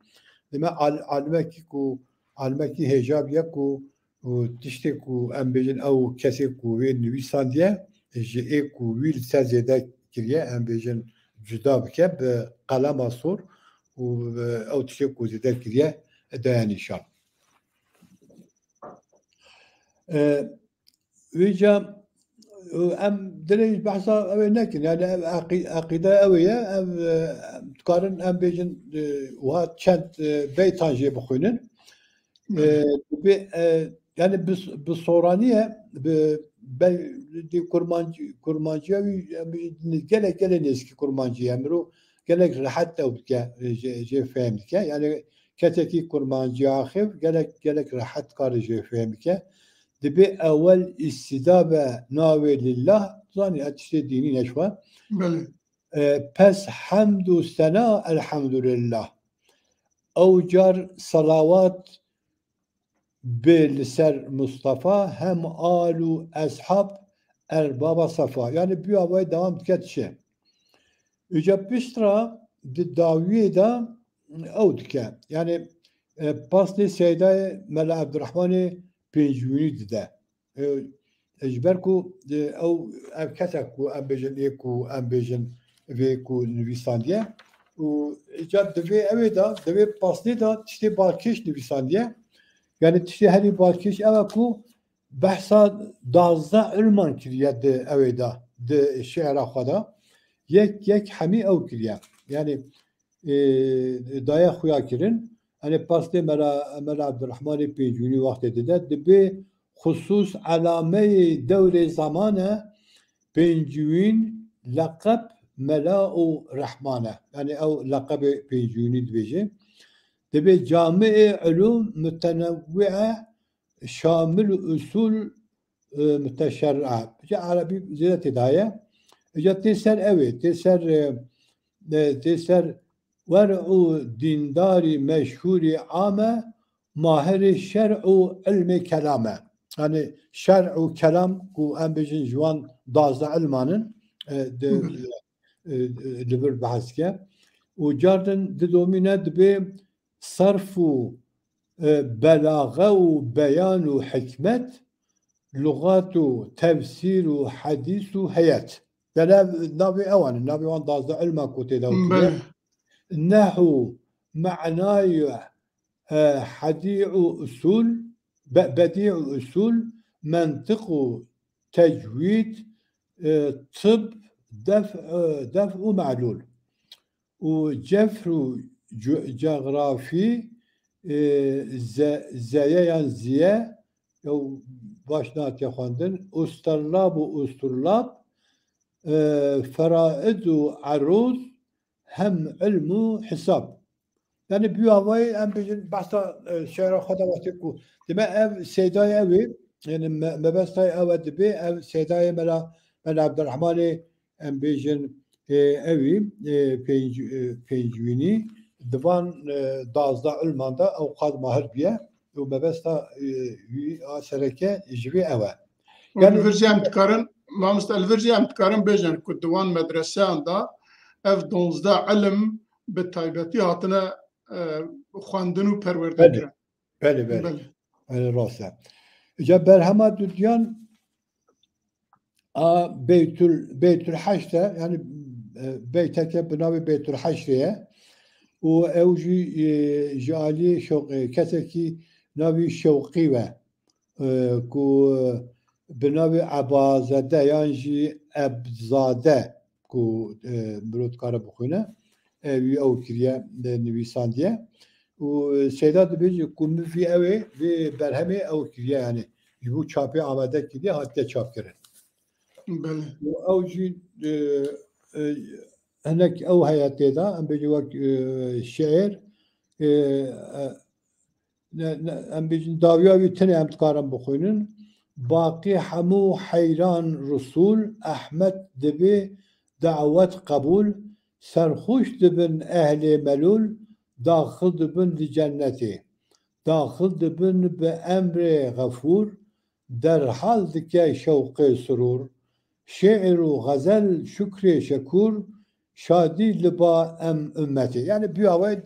Deme al-, alimekî ku, alimekî hêja bûye ku, û tiştê ku em bêjin ew kesê ku wê nivîsandiye, ji ê ku wî li ser zêde kiriye, em bêjin cuda bike bi qelema sor û, e, ew tiştê ku zêde kiriye daye nîşan. E, Vêca, e, em dilê behsa ew ê nekin. Yani ev eqî-, eqîde ew ê ye. Ev, e, em dikarin em bêjin, e, wiha çend, e, beytan jê bixwînin. E, bi, e, yani bi, bi soraniye, bi, be-, di kurmancî-, kurmanciya wî, em bêjin gelek, gelek nêzîkî kurmancî ye. Mirov gelek rehet ew dike, e, jê, jê fehm dike. Yani kesekî kurmanciya axif gelek, gelek rehet kare jê fehm bike. Dibê ewel îstîdabe navê lillah, zanî, ez tiştê dînî neşwe. Belê. E, pes hemd û sena elhamdulillah. Ew car selawat bê li ser Mustafa, hem al û eshab erbaba sefa. Yani bi awayî dewam dike dişê. Îca pişt re di dawiyê de ew dike. Yani, e, pasnê Seydayê Mela Ebdurrahmanê Pêncûnî dide. E, e, ji ber ku, e, ew, ev kesek ku em bêjin, ê ku em bêjin vê ku nivîsandiye û îca di vê ew ê de, di vê pasnê de tiştê balkêş nivîsandiye. Yani tiştê herî balkêş ew e ku behsa duwazdeh ilman kiriye di ew ê de, di şi'ra xwe de. Yek yek hemî ew kiriye. Yani, e, daye xuya kirin. Hani pastê Mela, Mela Abdurrahmanê Pêncûnî wextê dide, dibê xusus elameyê dewrê zaman e, pêncûyîn leqeb Mela û Rehman e. Yanî ew leqebê pêncûyînî dibêje. Dibê camiê ulûm mutenewwi'e şamil û usul, e, muteşerri'e. Îca erebî zêde tê de ye. Îca tê ser ew ê, tê ser, e, e, tê ser wer û dîndarî meşhûrî ame, mahirê şer û ilmê kelam e. Yanî şer û kelam ku em bêjin ji wan dazdeh ilman in, e, di, Hı hı. e, e, li vir behs dike. Û cardin didomîne dibê serf û, e, belaxe û beyan û hikmet, lugat û tefsîr û hedîs û heyet. Yanî ev navê ewan in, navê wan dazdeh ilma ku tê de Belê. Nehw, menayê, e, hedî û usul, be-, bedî û usul, mentiq û tecwîd, e, tib, def, e, def û melûl. Û cefr û cu-, coxrafî, e, ze-, zeye yan ziye, ew baş natiye xwendin, ustarlab û usturlab, e, feraid û erûz, hem ilm û hisab. Yanî bi awayî em bêjin behsa, e, şe'ra xwe de wextê ku dime ev seydayê ew ê, yanî me-, mebestayê ew e dibê, ev seydayê Mela, Mela Ebdurrehmanê em bêjin, e, ew î, e, pênc-, e, pêncûyînî di van, e, dazdeh ilman de ew qad mahir bûye û mebesta, e, wî a sereke ji vê ew e. Û Yanî li vir jî em dikarin, mamoste, li vir jî em dikarin bêjin ku di wan medreseyan de ev duwazdeh ilim bi taybetî hatine, e, xwendin û perwerde Belê, kirin. belê, belê. Belê. Belê, rast e. Îca berhema dudiyan a Beytül, Beytül Heşt e, yanî, e, beyteke bi navê Beytül Heştê ye. Û ew jî, e, ji alî Şewq-, e, kesekî navî Şewqî ve, e, ku, e, bi navê Ebazade yan jî Ebzade ku, e, mirov dikare bixwîne, e, wî ew kiriye, e, nivîsandiye. Û, e, Seyda dibêje ku min vî ew ê, vê berhemê ew kiriye, yanî ji bo çapê amade kiriye, hatiye çapkirin. Belê. Û ew jî, e, e, hinek ew heye tê de, em bêjin wek, e, şiir, e, e, ne, ne, em bêjin dawiya wî tune em dikarin bixwînin. Baqî hemû heyran Resûl, Ehmed dibê dawet qebûl, serxweş dibin ehlê melûl, daxil dibin li cennetê. Daxil dibin bi emrê Xefûr, derhal dike şewqê surûr. Şê'ir û xezel şukrê şekûr, şadî li ba em ummetê. Yanî bi awayî,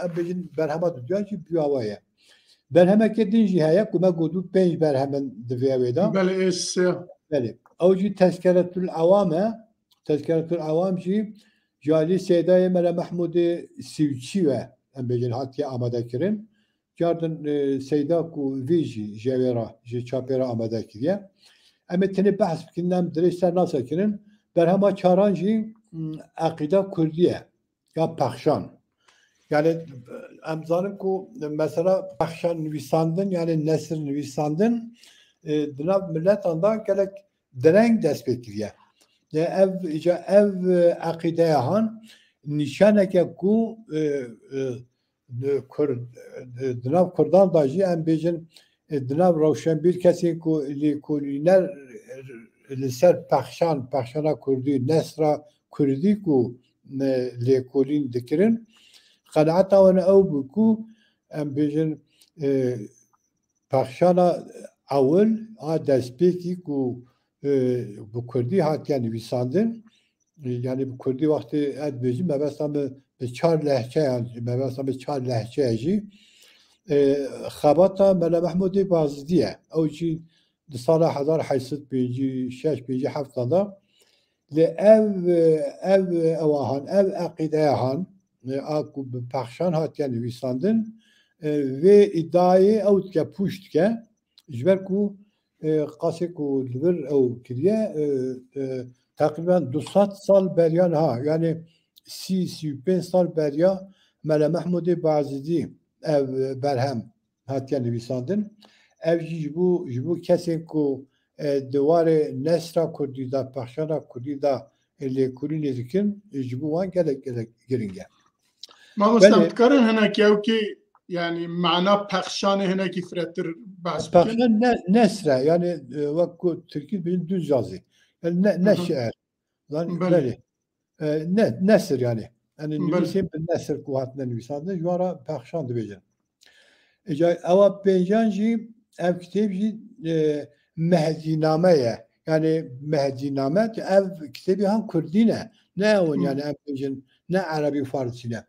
em bêjin berhema dudiyan jî bi awayî ye. Berhemeke din jî heye ku me gotibû pênc berhem in di vê wê de. Belê, ê sê. Belê. Ew jî Tezkeretül Awam e. Tezkeretül Awam jî ji alî Seydayê Mela Mehmûdê Sîvçî ve, em bêjin, hatiye amade kirin. Cardin, e, Seyda ku vî jî ji wê re, ji çapê re amade kiriye. Em ê tenê behs bikin, em dirêj ser nase kirin. Berhema çaran jî, m, Eqîda Kurdî ye, ya Pexşan. Yanî, em zanin ku mesela pexşan nivîsandin, yanî nesir nivîsandin, e, di nav miletan de gelek direng dest pê kiriye. Lê ev, îca ev, e, eqîdeya han nîşaneke ku, e, e, di Kurd, e, di nav Kurdan de jî em bêjin, e, di nav rewşenbîr kesên ku lêkolîner, e, li ser pexşan, pexşana kurdî, nesra kurdî ku, e, lêkolîn dikirin, qenaeta wan ew bû ku em bêjin, e, pexşana ewil a destpêkî ku, e, bi kurdî hatiye nivîsandin, e, yanî bi kurdî wextê ez dibêjim, mebesta min bi çar lehçeyan, mebesta min çar lehçe ye jî, e, xebata Mela Mehmûdê Bazidî ye. Ew jî di sala hezar heşt sed pêncî şeş pêncî heft de Lê ev, ev, ew ahan, ev eqîdeya han, e, a ku bi pexşan hatiye nivîsandin, e, vê îdiayê ew dike pûç dike, ji ber ku, e, qasê ku li vir ew kiriye, e, e, teqrîben du sed sal beriya niha, yanî sî, sî û pênc sal beriya Mele Mehmûdê Bazidî ev berhem hatiye nivîsandin. Ev jî ji bo, ji bo kesên ku, e, di warê nesra kurdî de, pexşana kurdî de, e, lêkolînê dikin, e, ji bo wan gelek, gelek giring e. Mamoste, Belê. Em dikarin hinekî ewkî, yanî mana pexşanê hinekî firetir behs bikin? Pexşan ne, nesre, yani, e, wek ku tirkî dibêjin düz yazı. Yani ne, Hı ne hı. şiir. Lan, Belê. belê. E, ne, nesir yani. Yani Belê. nivîsên bi nesir ku hatine nivîsandin, ji wan re pexşan dibêjin. Îca ewa pêncan jî, ev kitêb jî, e, Mehdîname ye. Yani Mehdîname, ev kitêbî han kurdî ne. Ne ew in Hı. yani em bêjin, ne erebî û farsî ne.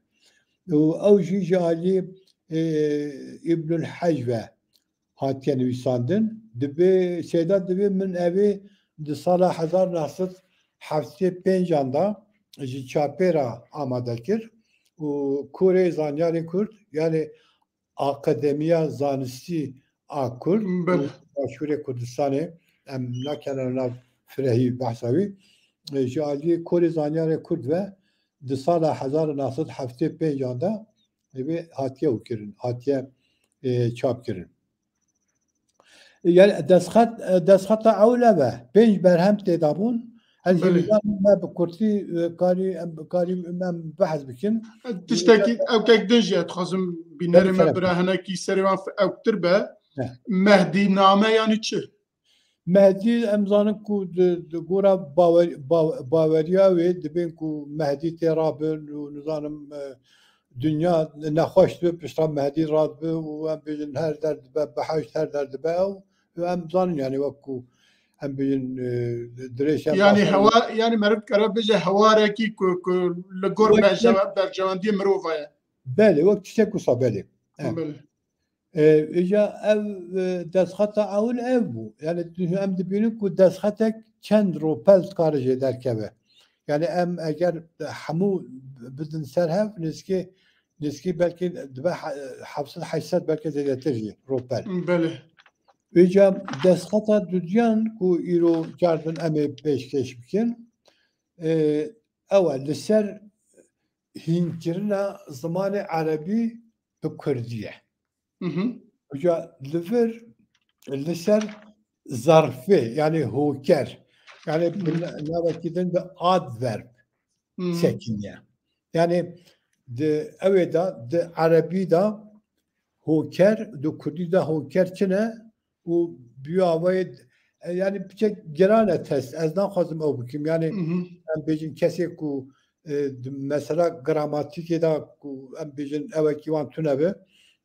Û ew jî ji alî, e, Îbnul Hec ve hatiye nivîsandin. Dibê, seyda dibê min evê di sala hezar neh sed heftê pêncan de ji çapê re amade kir û Korê Zanyarê Kurd, yani Akademiya Zanistî a Kurd Bil- û Başûrê Kurdistanê, em nakenin nav firehî behsa wî, e, ji aliyê Korê Zanyarê Kurd ve di sala hezar neh sed heftê pêncan de divê hatiye û kirin, hatiye, e, çap kirin. Yani destxet, e, destxeta ewle ve pênc berhem tê de bûn. Ez jî Belê. nizanim me bi kurtî, e, karî, em, karî em behs bikin. Tiştekî ewkek din jî ez dixwazim bînerê Belê, me kerem. bira hinekî serê wan f-, ewktir be. Heh. Mehdî name yani çi? Mehdî em zanin ku di, di gora bawer-, ba-, baweriya wê dibên ku Mehdî tê rabin û nizanim, e, dinya nexweş dibe, pişta Mehdî radibe û em bêjin her der dibe, behişt her der dibe ew. Û em zanin yani wek ku em bêjin, e, dirêj em Yani bahs hewa-, yani meriv dikare bêje hewarekî ku, ku li gor Wek berjewe-, berjewendiyê mirova ye. Belê, wek tiştek wisa belê. Evet. Belê. E, îca ev, e, destxeta ewil ev bû. Yani tu-, em dibînin ku destxetek çend ropel dikare jê derkeve. Yani em eger hemû bidin ser hev, nêzîkî, nêzîkî belkî dibe he-, heft sed heşt sed belkî zêdetir jî ropel. Belê. Îca destxeta dudiyan ku îro cardin em ê pêşkêş bikin, e, ew e, li ser hînkirina zimanê erebî bi kurdî ye. Hı hı. Îca li vir li ser zarfê, yani hoker, yani bi Hı. na-, navekî din bi adverb Hı. sekiniye. Yani di ew ê de, di erebî de hoker, di kurdî de hoker çi ne? Û bi wê awayê, e, yani piçek giran e test. Ez naxwazim ew bikim. Yani Hı hı. em bêjin kesê ku, e, di mesela gramatîkê de ku em bêjin ewekî wan tune be,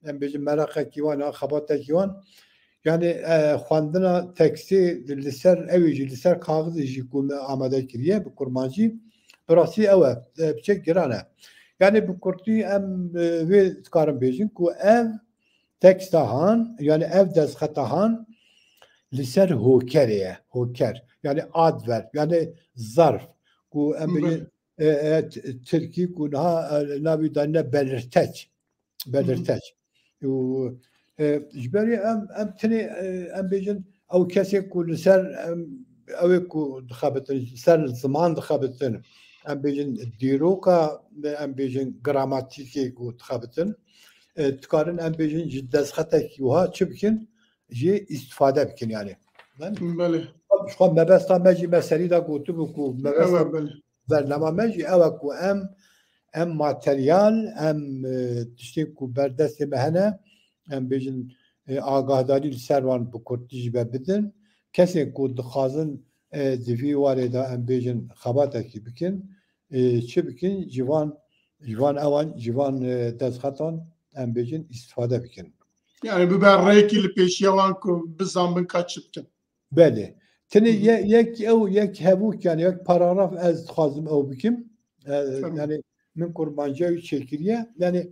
em bêjin mereqekî wan ya xebatekî wan. Yani, e, xwendina tekstê li ser ewê jî, li ser kaxizê jî ku me amade kiriye bi kurmancî, bi rastî ew e, e, piçek giran e. Yani bi kurtî em, e, vê dikarin bêjin ku ev teksta han, yani ev destxeta han li ser hokerê ye, hoker. Yani adverb, yani zarf. Ku em Hı hı. bêjin, e, e, t-, tirkî ku niha, e, navî danine belirteç. Hı hı. Belirteç. Û, e, ji ber wê em, em tenê, e, em bêjin ew kesê ku li ser, em, ew ê ku dixebitin, ser ziman dixebitin, em bêjin dîroka, em bêjin gramatîkê ku dixebitin, e, dikarin em bêjin ji destxetekî wiha çi bikin? Jê îstifade bikin yani. Belê. Ji xwe mebesta me jî me serî de gotibû ku mebesta Evet, belê. bernama me jî ew e ku em, em materyal, em, e, tiştên ku ber destê me hene, em bêjin, e, agahdarî li ser wan bi kurtî ji me bidin. Kesên ku dixwazin, e, di vî warê de em bêjin xebatekî bikin, e, çi bikin? Ji van, ji van ewan, ji van, e, destxetan em bêjin îstifade bikin. Yani bibe rêkî li pêşiya wan ku bizanbin ka çi bikin. Belê. Tenê Hı hı. ye-, yek ew, yek hevûk, yani yek paragraf ez dixwazim ew bikim. E, Fermo. yani min kurmanciya wî çêkiriye. Yani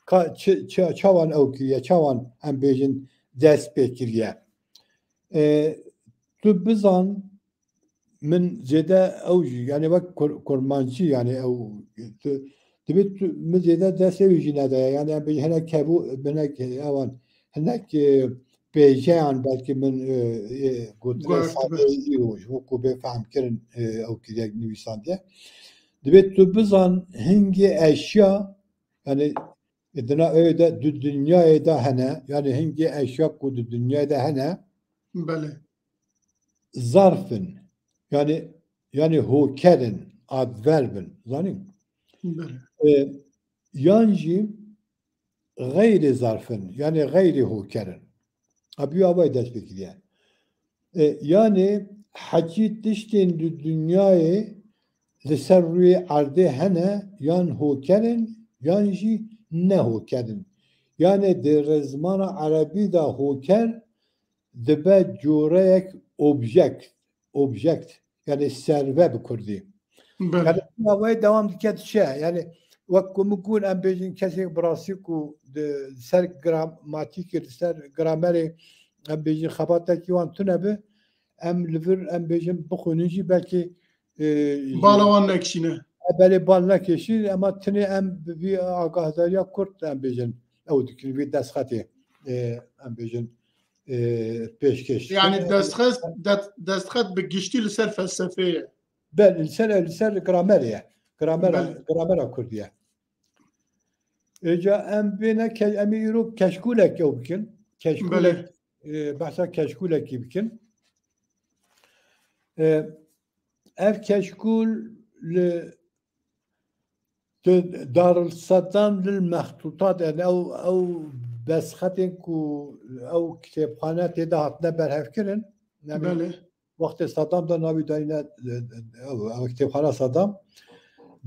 ka-, çi-, çi-, çawan ew kiriye, çawan em bêjin dest pê kiriye. E, tu bizan, min zêde ew jî, yani wek kur-, kurmancî, yani ew, tu, divê tu, min zêde dest ew jî nedaye. Yani em bêjin hinek hevû, hinek ewan, hinek, e, pêjeyan belkî min, e, e, gotine Guhertibe. sade îro ji bo ku bê fehm kirin, e, ew kiriye nivîsandiye. Divê tu bizan hingê eşya, yani E, dina ew de du dinyayê de hene, yani hingê eşya ku du dinyayê de hene, Belê. Zarf in. Yani, yani hoker in, adverb in. Zanî? Belê. E, yan jî xeyrê zarf in, yani xeyrê hoker in. Abi avay dest pê kiriye. E, yani hecî tiştên di dinyayê li ser rûyê erdê hene, yan hoker in, yan jî ne hoker in. Yani di rizmana erebî de hoker dibe coreyek objekt, objekt, yani serve bi kurdî. Belê. Yani bi awayê dewam dike diçe. Yani wek ku min got, em bêjin kesek bi rastî ku di ser gramatîkê, di ser gramerê, em bêjin xebatekî wan tune bi, em li vir, em bêjin, bixwînin jî belkî, e, Bala wan nekişîne. E, belê bal nekişî, ema tinê em bi vî agahdariya kurt em bêjin, ew dikin, vî destxetê, e, em bêjin, e, pêşkêş. Yani destxet, de-, destxet bi giştî li ser felsefê ye. Belê, li ser, li ser gramerê ye. Gramera, Belê. Gramera kurdî ye. Êca em bêne ke-, em ê îro keşkûlek ew bikin. Keşkûlek, Belê. E, behsa keşkûlekî bikin. E, ev keşkûl li, di Darülseddam lil Mextutat, yani ew, ew destxetên ku ew kitêbxane tê de hatine berhevkirin. Yani Belê. Wextê Saddam de navî dayîne, ew, ew kitêbxana Saddam.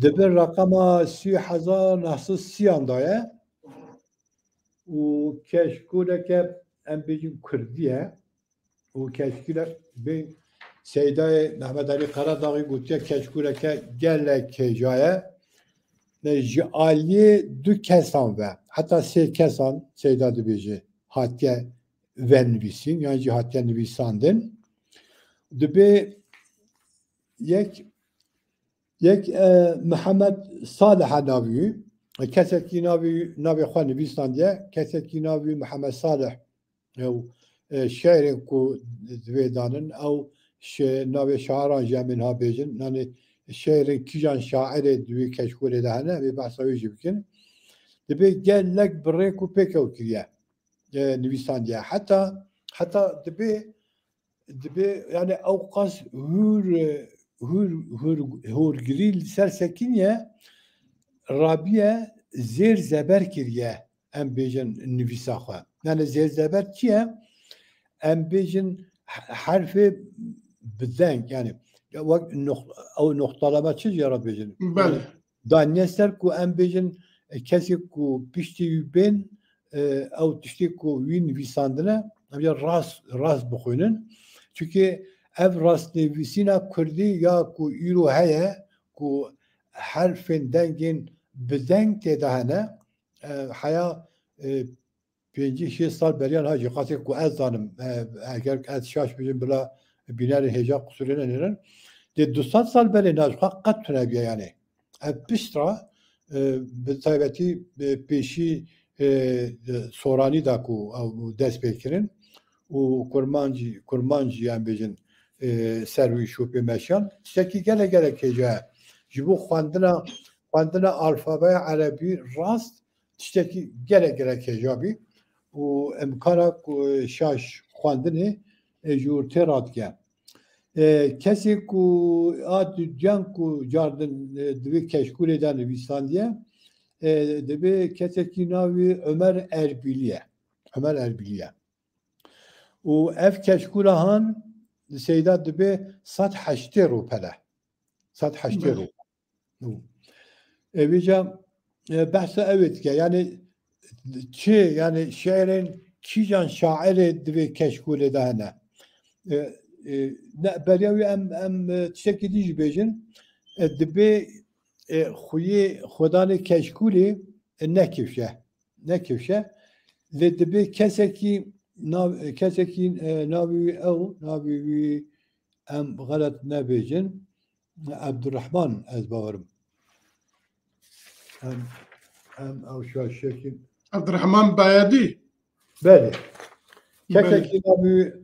Di bin reqema sî hezar neh sed sîyan de ye. Û keşkûleke, em bêjin, kurdî ye. Û keşkûlek bi Seydayê Mehmet Alî Karadağî gotiye, keşkûleke gelek hêja ye. Ne ji aliyê du kesan ve, heta sê kesan Seyda dibêje, hatiye venivîsîn, yan jî hatiye nivîsandin. Dibê yek, yek, e, Mihemed Salih e navî wî. Kesekî navî, navê xwe nivîsandiye. Kesekî navî Mihemed Salih. Ew, e, şeirên ku divê danin, ew şe-, navê şairan jî em ê niha bêjin. Yani şeirên kîjan şairê di wî keşkûlê de hene, em ê behsa wê jî bikin. Dibê gelek bi rêk û pêk ew kiriye, e, nivîsandiye. Heta, heta dibê, dibê, yani ew qas hûr, hûr, hûr, hûrgirî li ser sekiniye, rabiye zêr zeber kiriye, em bêjin, nivîsa xwe. Yani zêr zeber çi ye? Em bêjin he-, herfê bi deng, yani ya wek nox-, ew noxtalama çi jê re dibêjin? Belê. Yani daniye ser ku em bêjin, e, kesê ku piştî wî bên, e, ew tiştê ku wî nivîsandine, em ya rast, rast bixwînin. Çunkî ev rastnivîsîna kurdî ya ku îro heye, ku herfên dengên bi deng tê de hene, e, heya, e, pêncî şêst sal beriya niha jî, qasê ku ez zanim, e, eger ez şaş bijim, bila bînerên hêja qusûrê nenêrin. Dê du sed sal berê niha jixwe qet tune bûye, yani. Ev pişt re, e, bi taybetî, e, pêşî, e, Soranî de ku ew dest pê kirin û Kurmancî, Kurmancî em bêjin, e, ser wî şopê meşiyan. Tiştekî gelek gelek hêja ye. Ji bo xwendina, xwendina alfabeya erebî rast tiştekî gelek gelek hêja bî û imkana ku şaş xwendinê, e, ji ortê radike. E, kesê ku a dudyan ku cardin, e, di vê keşkûlê de nivîsandiye, e, dibê kesekî navî Ömer Erbîlî ye. Ömer Erbîlî ye. Û ev keşkûla han li Seyda dibê sed heştê rûpel e. Sed heştê Belê. rûpel. Û, e, vêca, e, behsa ew ê dike. Yani çi, yani şeirên kîjan şairê di vê keşkûlê de hene? E, e, ne, beriya wî em, em, e, tiştekî dî jî bêjin. E, dibê, e, xuyê xwedanê keşkûlê, e, ne kifş e. Ne kifş e. Lê dibê kesekî nav-, kesekî, e, navê wî ew, navê wî em xelet nebêjin. Ebdurrahman ez bawerim. Em, em ew şaşiyekî Ebdurrahman Bayadî. Belê. Belê. Kesekî navî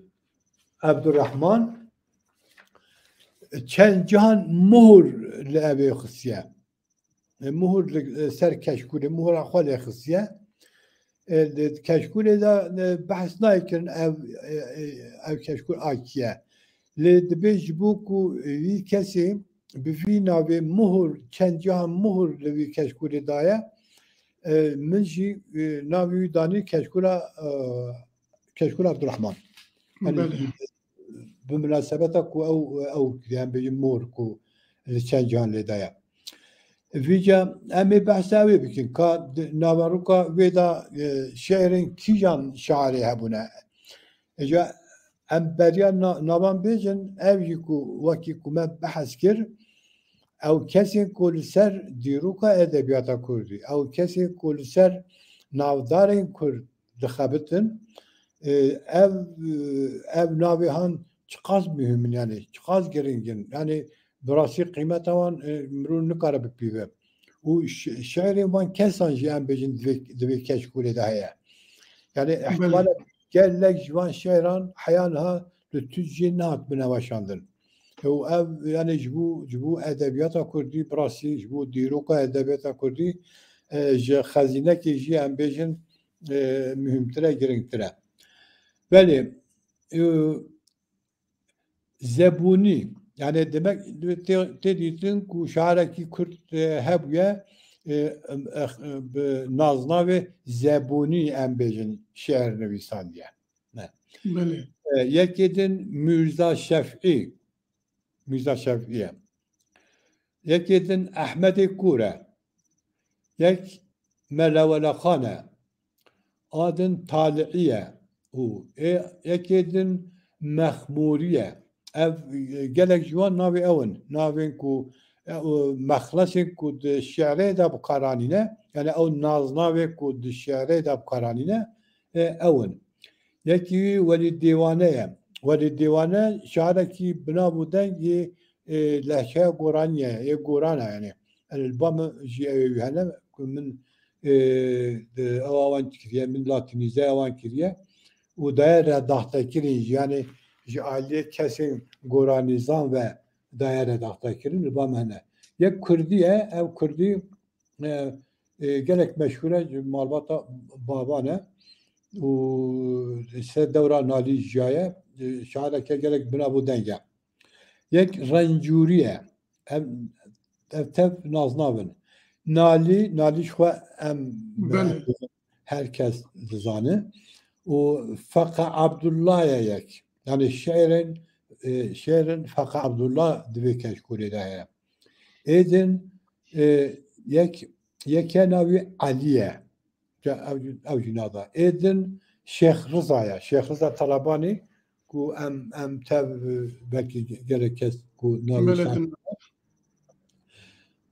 Ebdurrahman çend cihan mohur li evê xistiye. e, muhur li, e, ser keşkûlê, muhura xwe lê xistiye. E, di keşkûlê de, e, behs nayê kirin ev, e, e, ev keşkûl a kî ye. Lê dibê ji bo ku vî kesê bi vî navê muhur, çend cihan muhur li vî keşkûlê daye, e, min jî, e, navê wî danî keşkûla, e, keşkûla Abdurrahman. Yani, Belê. Bi minasebeta ku ew, ew kiriye, em bêjin mor ku li çend cihan lê daye. Vîca em ê behsa wê bikin, ka di naveroka wê de, e, şe'rên kîjan şairê hebûne. Îca em beriya na-, navan bêjin, ev jî ku wekî ku me behs kir, ew kesên ku li ser dîroka edebiyata kurdî, ew kesên ku li ser navdarên kurd dixebitin, e, ev, e, ev navê han çiqas muhim in, yani çiqas giring in. Yani bi rastî qîmeta wan, e, mirov nikare bipîve. Û şi-, şi'rên van kesan jî em bêjin di vê, di vê keşkûlê de heye. Yani Belê. ihtimalek gelek ji van şi'ran heya niha li tu cihê nehatibine weşandin. Û ev, yani ji bo, ji bo edebiyata kurdî, bi rastî ji bo dîroka edebiyata kurdî, e, ji xezînekê jî em bêjin, e, muhîmtir e, girîngtir e. Belê, e, zebûnî, yani demek tê, tê dîtin ku şarekî kurd, e, hebûye, e, e, e, bi naznavê zebûnî em bêjin şi'r nivîsandiye. Ne. Belê. E, yekê din Mîrza Şef'î, Mîrza Şef'î ye. Yekê din Ehmedê Kûr e. Yek Mele Welekan e. A din Tali'î ye. Û ê, yekê din Mexmûrî ye. Ev, e, gelek ji wan navê ew in. Navên ku, e, û mexlesên ku di şi'rê de bi kar anîne, yani ew naznavê ku di şi'rê de bi kar anîne, e, ew in. Yekî wî Welîd Dêwane ye. Welîd Dêwane şarekî bi nav û dengê, e, lehçeya Goranî ye, yê Goran e yani. Yani li ba min jî ew ê wî hene ku min, e, di ew awan kiriye, min latînîze ewan kiriye. Û daye redahtekirîn jî, yani ji aliyê kesên goranîzan ve daye redahtekirîn, li ba min hene. Yek Kurdî ye, ev Kurdî e, e, gelek meşhûr e, malbata Baban e û ser dewra Nalî jiyaye, e, şaireke gelek bi nav û deng e. Yek Rencûrî ye. Ev, ev tev naznav in. Nalî, Nalî ji xwe em, Belê. e, her kes dizane. Û Feqe Abdullah ye yek. Yani şi'rên, e, şi'rên Feqe Abdullah di vê keşkûlê de heye. Êdin, e, yek, yeke navî Elî ye. Ca-, ew, ew jî nada. Êdin Şêx Riza ye. Şêx Riza Talabanî ku em, em tev, e, belkî ge-, gelek kes ku navê Belê Şêx din.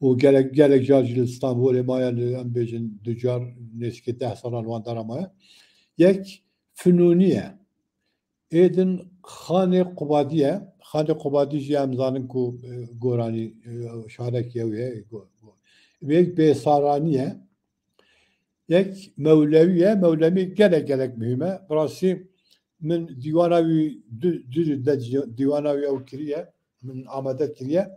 Û gelek, gelek car jî li Stenbolê maye, li, em bêjin du car, nêzîkî deh salan wan dera maye. Yek Finûnî ye. Êdin Xanê Qubadî ye. Xanê Qubadî jî em zanin ku, e, goranî, e, şarekî ew ye. Go-, go-, yek Bêsaranî ye. Yek Mewlewî ye. Mewlewî gelek gelek muhîm e. Bi rastî min dîwana wî du, du de dîwana wî ew kiriye. Min amade kiriye.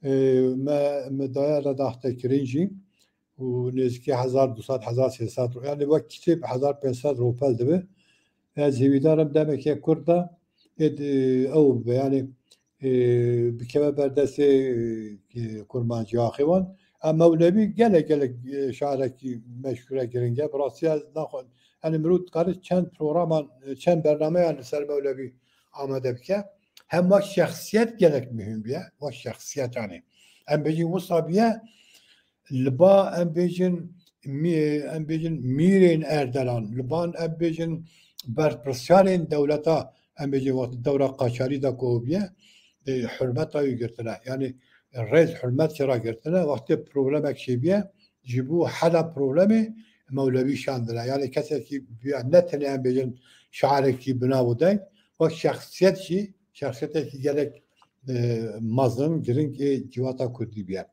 E, me, me daye redahtekirîn jî. û nêzîkî hezar du sed, hezar sê sed ro-, yani wek kitêb hezar pênc sed ropel dibe. Ez hêvîdar im demeke kurt de êd, e, ew bibe, yani, e, bikeve ber destê, e, kurmancî axê wan. Em Mewlevî gelek gelek, e, şarekî meşhûr e, giring e. Bi rastî ez naxwe-, yani mirov dikare çend programan, e, çend bernameyan li ser Mewlevî amade bike. Hem wek şexsiyet gelek muhîm bûye, wek şexsiyet yani. Em bêjin wisa bûye, li ba em bêjin mî-, em bêjin mîrên erdelan, li ban em bêjin berpirsiyarên dewleta, em bêjin wextê dewra Qaçarî de ku bûye, e, hurmeta wî girtine. Yani rêz hurmet jê re girtine. Wextê problemek çêbûye, ji bo hela problemê Mewlevî şandine. Yani kesekî bûye ne tenê em bêjin şairekî bi nav û deng, wek şexsiyet jî, şexsiyetekî gelek, e, mezin, giring ê civata kurdî bûye.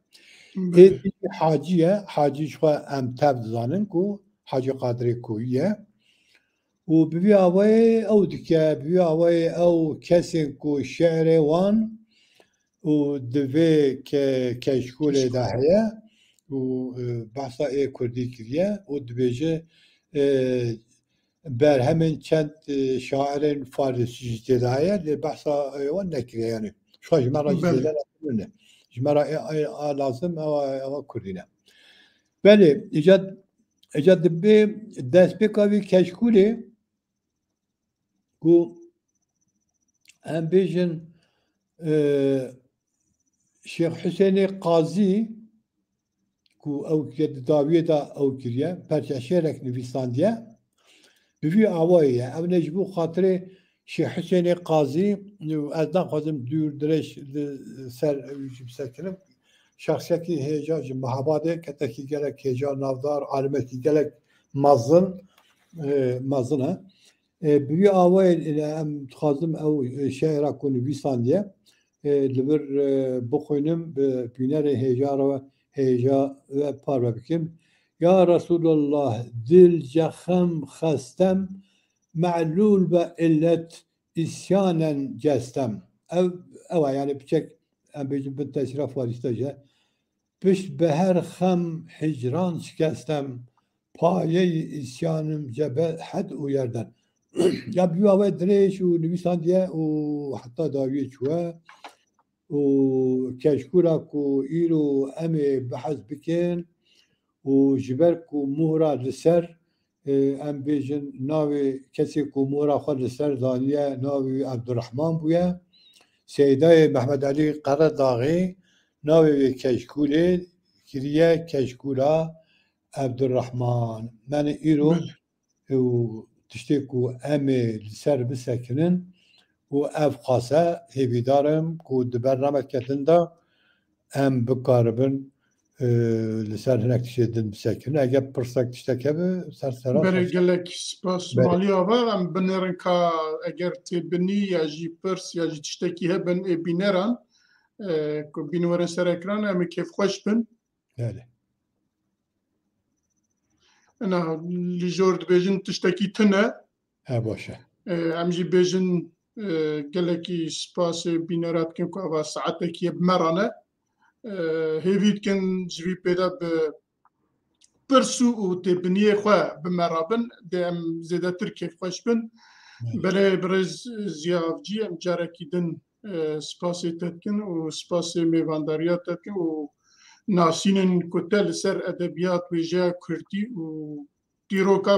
Belê. Ê dî Hacî ye. Hacî ji xwe em tev dizanin ku Hacî Qadirê Koyî ye. Û bi vî awayê ew dike, bi vî awayê ew kesên ku şi'rê wan û di vê ke-, keşkolê de heye, û, e, behsa ê kurdî kiriye û dibêje, e, berhemên çend, e, şairên farisî jî tê de heye, lê behsa, e, wan nekiriye, yanî. Şuxa ji me re jî Belê. zêde lazim nîne. Ji me re ê, ê, a lazim ewa, ewa kurdî ne. Belê, îca, îca dibê destpêka vî keşkûlê ku em bêjin, e, Şêx Husênê Qazî, ku ew ke di dawiyê de ew kiriye, perçeşêrek nivîsandiye, bi vî awayî ye. Ew ne ji bo xatirê Şêx Husênê Qazî, ez naxwazim dûr dirêj li ser ew jî bisekirim. Şexsiyekî hêja ji Mehabadê, kesekî gelek hêja navdar, alimekî gelek mezin, e, mezin e. E, bi vî awayê, e, em dixwazim ew, e, şe'ra ku nivîsandiye, e, li vir, e, bixwînim, bi bînerê hêja re, hêja ve parve bikim. Ya Resulallah, dil cexem xestem, me'lûl be illet îsyanen cestem. Ev, ew e, yanî piçek, em bêjin bin tesîra farîsî de jî. Pişt bi her xem hicran şikestem, payeyî îsyanim cebe hed û yerden. Ya bi wê dirêj û nivîsandiye û heta dawiyê çûye û keşkûla ku îro em ê behs bikin û ji ber ku mohra li ser, e, em bêjin navê kesê ku mohra xwe li ser daniye, navê wî Ebdurrehman bûye. Seydayê Mehmed Elî Qeredaxî navê wê keşkûlê kiriye keşkûla Ebdurrehman. Yanî îro Belê. û tiştê ku em ê li ser bisekinin û ev qase hêvîdar im ku di bernameke din de em bikaribin, e, li ser hinek tiştê din bisekinin. Eger pirsek tiştek hebe, ser sera Berê xweş. Gelek spas Berê. Malî ava, em binêrin ka eger tê binî ya jî pirs ya jî tiştekî hebin ê bîneran, e, ku bîn werin ser ekran, em ê kêfxweş bin. Belê. Ina li jor dibêjin tiştekî tune. He, baş e. E, em jî bêjin, e, gelekî spasê bînera dikin ku eva saetekî ye bi me re ne. E, hêvî dikin ji vî pê de bi pirs û têbiniyê xwe bi me re bin, dê em zêdetir kêfxweş bin. Belê. Belê birêz Ziya Avcî, em carekî din, e, spasê te dikin û spasê mêvandariya te dikin û nasînin ku te li ser edebiyat, wêjeya kurdî û dîroka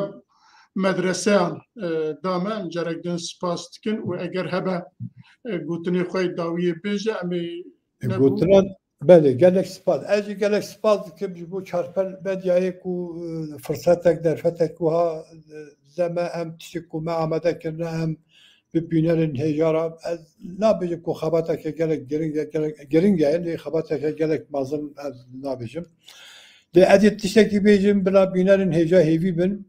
medreseyan, e, da me, em carek din spas dikin û eger hebe, e, gotinê xwe yê dawiyê bêje, em ê E, nebû. Gotinan, belê, gelek spas. Ez jî gelek spas dikim ji bo Çarpel Medyayê ku, e, firsetek, derfetek wiha, e, de me em tiştê ku me amade kirine, em bi bînerên hêja re, ez nabêjim ku xebateke gelek giring e, gelek giring e, lê xebateke gelek mezin ez nabêjim. Lê ez ê tiştekî bêjim, bila bînerên hêja hêvî bin.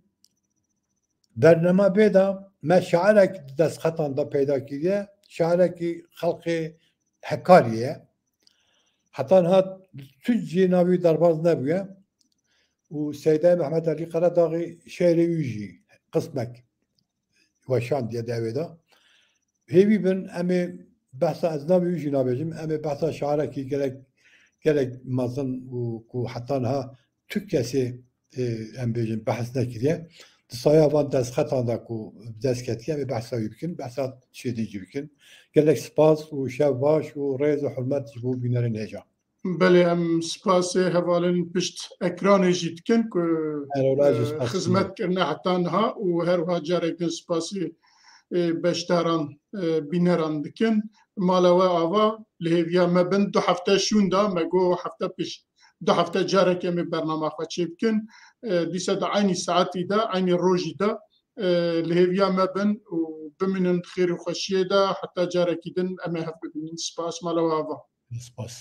Bernama bê de me şairek di destxetan de peyda kiriye, şairekî xelkê Hekariyê ye. Heta niha tu cihê navî derbaz nebûye û Seydayê Mehmet Elî Qeredaxî şe'rê wî jî qismek weşandiye di ewê de. Hêvî bin, em ê behsa, ez navê wî jî nabêjim, em ê behsa şairekî gelek, gelek mezin û ku heta niha tu kesê, e, em bêjin, behs nekiriye. Di saya van destxetan de ku bi dest ketiye, em ê behsa wî bikin, behsa tiştê din jî bikin. Gelek spas û şev baş û rêz û hurmet ji bo bînerên hêja. Belê, em spasê hevalên pişt ekranê jî dikin ku, Her wela jî e, spas xizmet dikin. Kirine heta niha û her wiha carek din spasê, e, beşdaran, e, bîneran dikin. Mala we ava, li hêviya me bin, du hefte şûnda, me got hefte pişt, du hefte carek em ê bernama xwe çêbikin. E, dîsa di eynî saetî de, eynî rojî de, e, li hêviya me bin û bimînin di xêr û xweşiyê de, heta carekî din em ê hev bibînin. Spas, mala we ava. Spas.